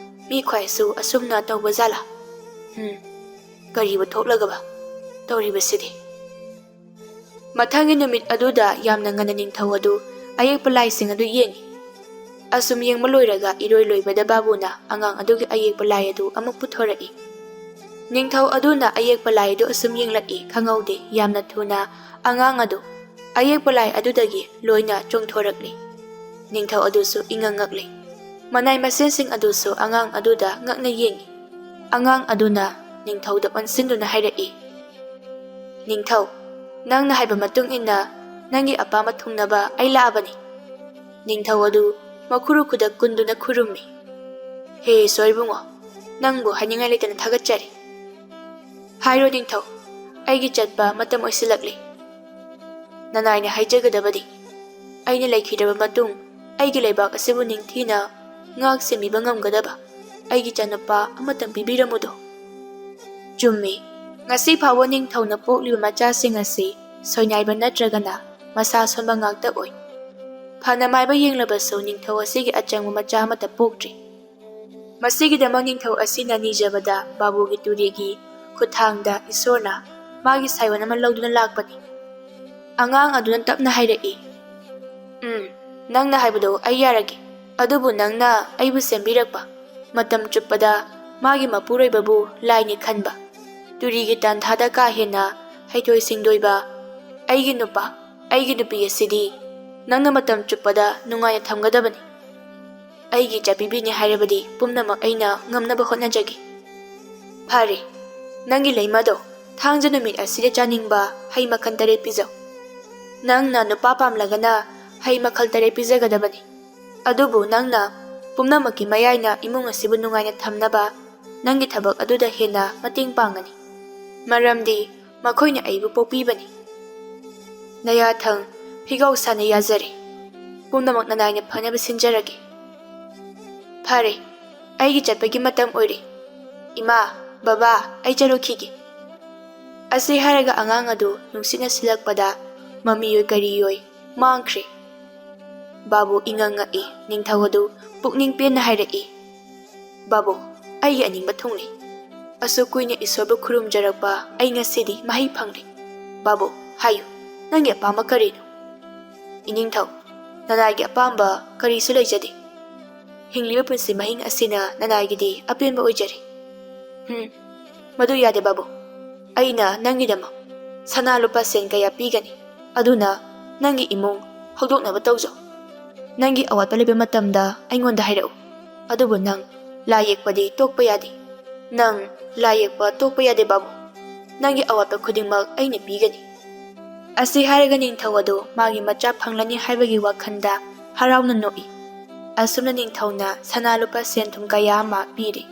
ꯃꯤ ꯈ꯭ꯋꯥꯏꯁꯨ ꯑꯁꯨꯝꯅ ꯇꯧꯕ ꯖꯥꯠꯂꯥ? ꯍꯝ, ꯀꯔꯤꯕꯨ ꯊꯣꯛꯂꯒꯕ ꯇꯧꯔꯤꯕꯁꯤꯗꯤ?" ꯃꯊꯪꯒꯤ ꯅꯨꯃꯤꯠ ꯑꯗꯨꯗ ꯌꯥꯝꯅ ꯉꯟꯅ ꯅꯤꯡꯊꯧ ꯑꯗꯨ ꯑꯌꯦꯛꯄ ꯂꯥꯏꯁꯤꯡ ꯑꯗꯨ ꯌꯦꯡꯉꯤ꯫ ꯑꯁꯨꯝ ꯌꯦꯡꯕ ꯂꯣꯏꯔꯒ ꯏꯔꯣꯏ ꯂꯣꯏꯕꯗ ꯕꯥꯕꯨꯅ ꯑꯉꯥꯡ ꯑꯗꯨꯒꯤ ꯑꯌꯦꯛꯄ ꯂꯥꯏ ꯑꯗꯨ ꯑꯃꯨꯛ ꯄꯨꯊꯣꯔꯛꯏ꯫ ꯅꯤꯡꯊꯧ ꯑꯗꯨꯅ ꯑꯌꯦꯛꯄ ꯂꯥꯏ ꯑꯗꯨ ꯑꯁꯨꯝ ꯌꯦꯡꯂꯛꯏ, ꯈꯪꯍꯧꯗꯦ, ꯌꯥꯝꯅ ꯊꯨꯅ ꯑꯉꯥꯡ ꯑꯗꯨ ꯑꯌꯦꯛꯄ ꯂꯥꯏ ꯑꯗꯨꯗꯒꯤ ꯂꯣꯏꯅ ꯆꯣꯡꯊꯣꯔꯛꯂꯤ꯫ ꯅꯤꯡꯊꯧ ꯑꯗꯨꯁꯨ ꯏꯉꯛ ꯉꯛꯂꯤ꯫ ꯃꯅꯥꯏ ꯃꯁꯤꯟꯁꯤꯡ ꯑꯗꯨꯁꯨ ꯑꯉꯥꯡ ꯑꯗꯨꯗ ꯉꯛꯅ ꯌꯦꯡꯉꯤ꯫ ꯑꯉꯥꯡ ꯑꯗꯨꯅ ꯅꯤꯡꯊꯧꯗ ꯑꯣꯟꯁꯤꯟꯗꯨꯅ ꯍꯥꯏꯔꯛꯏ, "ꯅꯤꯡꯊꯧ, ꯅꯪꯅ ꯍꯥꯏꯕ ꯃꯇꯨꯡ ꯏꯟꯅ ꯅꯪꯒꯤ ꯑꯄꯥꯝꯕ ꯊꯨꯡꯅꯕ ꯑꯩ ꯂꯥꯛꯑꯕꯅꯤ꯫" ꯅꯤꯡꯊꯧ ꯑꯗꯨ ꯃꯈꯨꯔꯨ ꯈꯨꯗꯛ ꯀꯨꯟꯗꯨꯅ ꯈꯨꯔꯨꯝꯃꯤ꯫ "ꯍꯦ ꯏꯁꯣꯔ ꯏꯕꯨꯡꯉꯣ, ꯅꯪꯕꯨ ꯍꯥꯏꯅꯤꯡꯉꯥꯏ ꯂꯩꯇꯅ ꯊꯥꯒꯠꯆꯔꯤ꯫" "ꯍꯥꯏꯔꯣ ꯅꯤꯡꯊꯧ, ꯑꯩꯒꯤ ꯆꯠꯄ ꯃꯇꯝ ꯑꯣꯏꯁꯤꯜꯂꯛꯂꯤ꯫" "ꯅꯅꯥꯏꯅ ꯍꯥꯏꯖꯒꯗꯕꯗꯤ ꯑꯩꯅ ꯂꯩꯈꯤꯗ꯭ꯔꯕ ꯃꯇꯨꯡ ꯑꯩꯒꯤ ꯂꯩꯕꯥꯛ ꯑꯁꯤꯕꯨ ꯅꯤꯡꯊꯤꯅ ꯉꯥꯛ ꯁꯦꯟꯕꯤꯕ ꯉꯝꯒꯗꯕ ꯑꯩꯒꯤ ꯏꯆꯥꯅꯨꯄꯥ ꯑꯃꯇꯪ ꯄꯤꯕꯤꯔꯝꯃꯨꯗꯣ꯫ ꯆꯨꯝꯃꯤ, ꯉꯁꯤ ꯐꯥꯎꯕ ꯅꯤꯡꯊꯧꯅ ꯄꯣꯛꯂꯤꯕ ꯃꯆꯥꯁꯤꯡ ꯑꯁꯤ ꯁꯣꯏꯅꯥꯏꯕ ꯅꯠꯇ꯭ꯔꯒꯅ ꯃꯁꯥ ꯁꯣꯟꯕ ꯉꯥꯛꯇ ꯑꯣꯏ꯫ ꯐꯅ ꯃꯥꯏꯕ ꯌꯦꯡꯂꯕꯁꯨ ꯅꯤꯡꯊꯧ ꯑꯁꯤꯒꯤ ꯑꯆꯪꯕ ꯃꯆꯥ ꯑꯃꯠꯇ ꯄꯣꯛꯇ꯭ꯔꯤ꯫ ꯃꯁꯤꯒꯤꯗꯃꯛ ꯅꯤꯡꯊꯧ ꯑꯁꯤꯅ ꯅꯤꯖꯕꯗ ꯕꯥꯕꯨꯒꯤ ꯇꯨꯔꯤꯒꯤ ꯈꯨꯠꯊꯥꯡꯗ ꯏꯁꯣꯔꯅ ꯃꯥꯒꯤ ꯁꯥꯏꯑꯣꯟ ꯑꯃ ꯂꯧꯗꯨꯅ ꯂꯥꯛꯄꯅꯤ꯫ ꯑꯉꯥꯡ ꯑꯗꯨꯅ ꯇꯞꯅ ꯍꯥꯏꯔꯛꯏ, "ꯎꯝ, ꯅꯪꯅ ꯍꯥꯏꯕꯗꯣ ꯑꯩ ꯌꯥꯔꯒꯦ꯫ ꯑꯗꯨꯕꯨ ꯅꯪꯅ ꯑꯩꯕꯨ ꯁꯦꯝꯕꯤꯔꯛꯄ, ꯃꯇꯝ ꯆꯨꯞꯄꯗ ꯃꯥꯒꯤ ꯃꯄꯨꯔꯣꯏꯕꯕꯨ ꯂꯥꯏꯅꯤ ꯈꯟꯕ, ꯇꯨꯔꯤꯒꯤ ꯇꯥꯟꯊꯥꯗ ꯀꯥ ꯍꯦꯟꯅ ꯍꯩꯊꯣꯏ ꯁꯤꯡꯊꯣꯏꯕ ꯑꯩꯒꯤ ꯅꯨꯄꯥ, ꯑꯩꯒꯤ ꯅꯨꯄꯤ ꯑꯁꯤꯗꯤ ꯅꯪꯅ ꯃꯇꯝ ꯆꯨꯞꯄꯗ ꯅꯨꯡꯉꯥꯏꯅ ꯊꯝꯒꯗꯕꯅꯤ꯫ ꯑꯩꯒꯤ ꯏꯆꯥꯄꯤꯕꯤꯅꯤ ꯍꯥꯏꯔꯕꯗꯤ ꯄꯨꯝꯅꯃꯛ ꯑꯩꯅ ꯉꯝꯅꯕ ꯍꯣꯠꯅꯖꯒꯦ꯫ ꯐꯔꯦ, ꯅꯪꯒꯤ ꯂꯩꯃꯗꯣ ꯊꯥꯡꯖ ꯅꯨꯃꯤꯠ ꯑꯁꯤꯗ ꯆꯥꯅꯤꯡꯕ ꯍꯩ ꯃꯈꯜ ꯇꯔꯦꯠ ꯄꯤꯖꯧ꯫ ꯅꯪꯅ ꯅꯨꯄꯥ ꯄꯥꯝꯂꯒꯅ ꯍꯩ ꯃꯈꯜ ꯇꯔꯦꯠ ꯄꯤꯖꯒꯗꯕꯅꯤ꯫ ꯑꯗꯨꯕꯨ ꯅꯪꯅ ꯄꯨꯝꯅꯃꯛꯀꯤ ꯃꯌꯥꯏꯅ ꯏꯃꯨꯡ ꯑꯁꯤꯕꯨ ꯅꯨꯡꯉꯥꯏꯅ ꯊꯝꯅꯕ ꯅꯪꯒꯤ ꯊꯕꯛ ꯑꯗꯨꯗ ꯍꯦꯟꯅ ꯃꯇꯦꯡ ꯄꯥꯡꯒꯅꯤ꯫ ꯃꯔꯝꯗꯤ ꯃꯈꯣꯏꯅ ꯑꯩꯕꯨ ꯄꯣꯛꯄꯤꯕꯅꯤ꯫ ꯅꯌꯥꯊꯪ, ꯐꯤꯒꯥꯎ ꯁꯥꯅ ꯌꯥꯖꯔꯦ꯫ ꯄꯨꯝꯅꯃꯛ ꯅꯅꯥꯏꯅ ꯐꯅꯕ ꯁꯤꯟꯖꯔꯒꯦ꯫ ꯐꯔꯦ, ꯑꯩꯒꯤ ꯆꯠꯄꯒꯤ ꯃꯇꯝ ꯑꯣꯏꯔꯦ꯫ ꯏꯃꯥ, ꯕꯕꯥ, ꯑꯩ ꯆꯠꯂꯨꯈꯤꯒꯦ꯫" ꯑꯁꯤ ꯍꯥꯏꯔꯒ ꯑꯉꯥꯡ ꯑꯗꯨ ꯅꯨꯡꯁꯤꯠꯅ ꯁꯤꯜꯂꯛꯄꯗ ꯃꯃꯤꯑꯣꯏ ꯀꯔꯤꯑꯣꯏ ꯃꯥꯡꯈ꯭ꯔꯦ꯫ ꯕꯥꯕꯨ ꯏꯉꯛ ꯉꯛꯏ꯫ ꯅꯤꯡꯊꯧ ꯑꯗꯨ ꯄꯨꯛꯅꯤꯡ ꯄꯦꯟꯅ ꯍꯥꯏꯔꯛꯏ, "ꯕꯥꯕꯨ, ꯑꯩꯒꯤ ꯑꯅꯤꯡꯕ ꯊꯨꯡꯂꯦ꯫ ꯑꯁꯨꯛ ꯀꯨꯏꯅ ꯏꯁꯣꯔꯕꯨ ꯈꯨꯔꯨꯝꯖꯔꯛꯄ ꯑꯩ ꯉꯁꯤꯗꯤ ꯃꯍꯩ ꯐꯪꯂꯦ꯫ ꯕꯥꯕꯨ, ꯍꯥꯏꯌꯨ, ꯅꯪꯒꯤ ꯑꯄꯥꯝꯕ ꯀꯔꯤꯅꯣ?" "ꯏꯅꯤꯡꯊꯧ, ꯅꯅꯥꯏꯒꯤ ꯑꯄꯥꯝꯕ ꯀꯔꯤꯁꯨ ꯂꯩꯖꯗꯦ꯫ ꯍꯤꯡꯂꯤꯕ ꯄꯨꯟꯁꯤ ꯃꯍꯤꯡ ꯑꯁꯤꯅ ꯅꯅꯥꯏꯒꯤꯗꯤ ꯑꯄꯦꯟꯕ ꯑꯣꯏꯖꯔꯦ꯫" "ꯍꯨꯝ, ꯃꯗꯨ ꯌꯥꯗꯦ ꯕꯥꯕꯨ꯫ ꯑꯩꯅ ꯅꯪꯒꯤꯗꯃꯛ ꯁꯅꯥ ꯂꯨꯄꯥ ꯁꯦꯟ ꯀꯌꯥ ꯄꯤꯒꯅꯤ, ꯑꯗꯨꯅ ꯅꯪꯒꯤ ꯏꯃꯨꯡ ꯍꯧꯗꯣꯛꯅꯕ ꯇꯧꯖꯧ꯫ ꯅꯪꯒꯤ ꯑꯋꯥꯠꯄ ꯂꯩꯕ ꯃꯇꯝꯗ ꯑꯩꯉꯣꯟꯗ ꯍꯥꯏꯔꯛꯎ꯫ ꯑꯗꯨꯕꯨ ꯅꯪ ꯂꯥꯏ ꯌꯦꯛꯄꯗꯤ ꯇꯣꯛꯄ ꯌꯥꯗꯦ꯫ ꯅꯪ ꯂꯥꯏ ꯌꯦꯛꯄ ꯇꯣꯛꯄ ꯌꯥꯗꯦ ꯕꯥꯕꯨ꯫ ꯅꯪꯒꯤ ꯑꯋꯥꯠꯄ ꯈꯨꯗꯤꯡꯃꯛ ꯑꯩꯅ ꯄꯤꯒꯅꯤ꯫" ꯑꯁꯤ ꯍꯥꯏꯔꯒ ꯅꯤꯡꯊꯧ ꯑꯗꯨ ꯃꯥꯒꯤ ꯃꯆꯥ ꯐꯪꯂꯅꯤ ꯍꯥꯏꯕꯒꯤ ꯋꯥꯈꯜꯗ ꯍꯔꯥꯎꯅ ꯅꯣꯛꯏ꯫ ꯑꯁꯨꯝꯅ ꯅꯤꯡꯊꯧꯅ ꯁꯅꯥ ꯂꯨꯄꯥ ꯁꯦꯟ ꯊꯨꯝ ꯀꯌꯥ ꯑꯃ ꯄꯤꯔꯦ꯫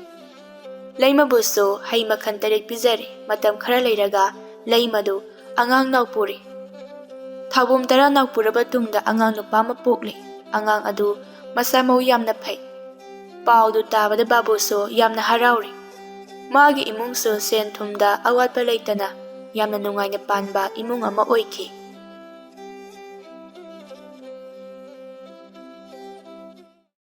ꯂꯩꯃꯕꯨꯁꯨ ꯍꯩ ꯃꯈꯜ ꯇꯔꯦꯠ ꯄꯤꯖꯔꯦ꯫ ꯃꯇꯝ ꯈꯔ ꯂꯩꯔꯒ ꯂꯩꯃꯗꯨ ꯑꯉꯥꯡ ꯅꯥꯎ ꯄꯨꯔꯦ꯫ ꯊꯥꯕꯨꯝ ꯇꯔꯥ ꯅꯥꯎꯄꯨꯔꯕ ꯇꯨꯡꯗ ꯑꯉꯥꯡ ꯅꯨꯄꯥ ꯑꯃ ꯄꯣꯛꯂꯤ꯫ ꯑꯉꯥꯡ ꯑꯗꯨ ꯃꯁꯥ ꯃꯎ ꯌꯥꯝꯅ ꯐꯩ꯫ ꯄꯥꯎꯗꯨ ꯇꯥꯕꯗ ꯕꯥꯕꯨꯁꯨ ꯌꯥꯝꯅ ꯍꯔꯥꯎꯔꯤ꯫ ꯃꯥꯒꯤ ꯏꯃꯨꯡꯁꯨ ꯁꯦꯟ ꯊꯨꯝꯗ ꯑꯋꯥꯠꯄ ꯂꯩꯇꯅ ꯌꯥꯝꯅ ꯅꯨꯡꯉꯥꯏꯅ ꯄꯥꯟꯕ ꯏꯃꯨꯡ ꯑꯃ ꯑꯣꯏꯈꯤ꯫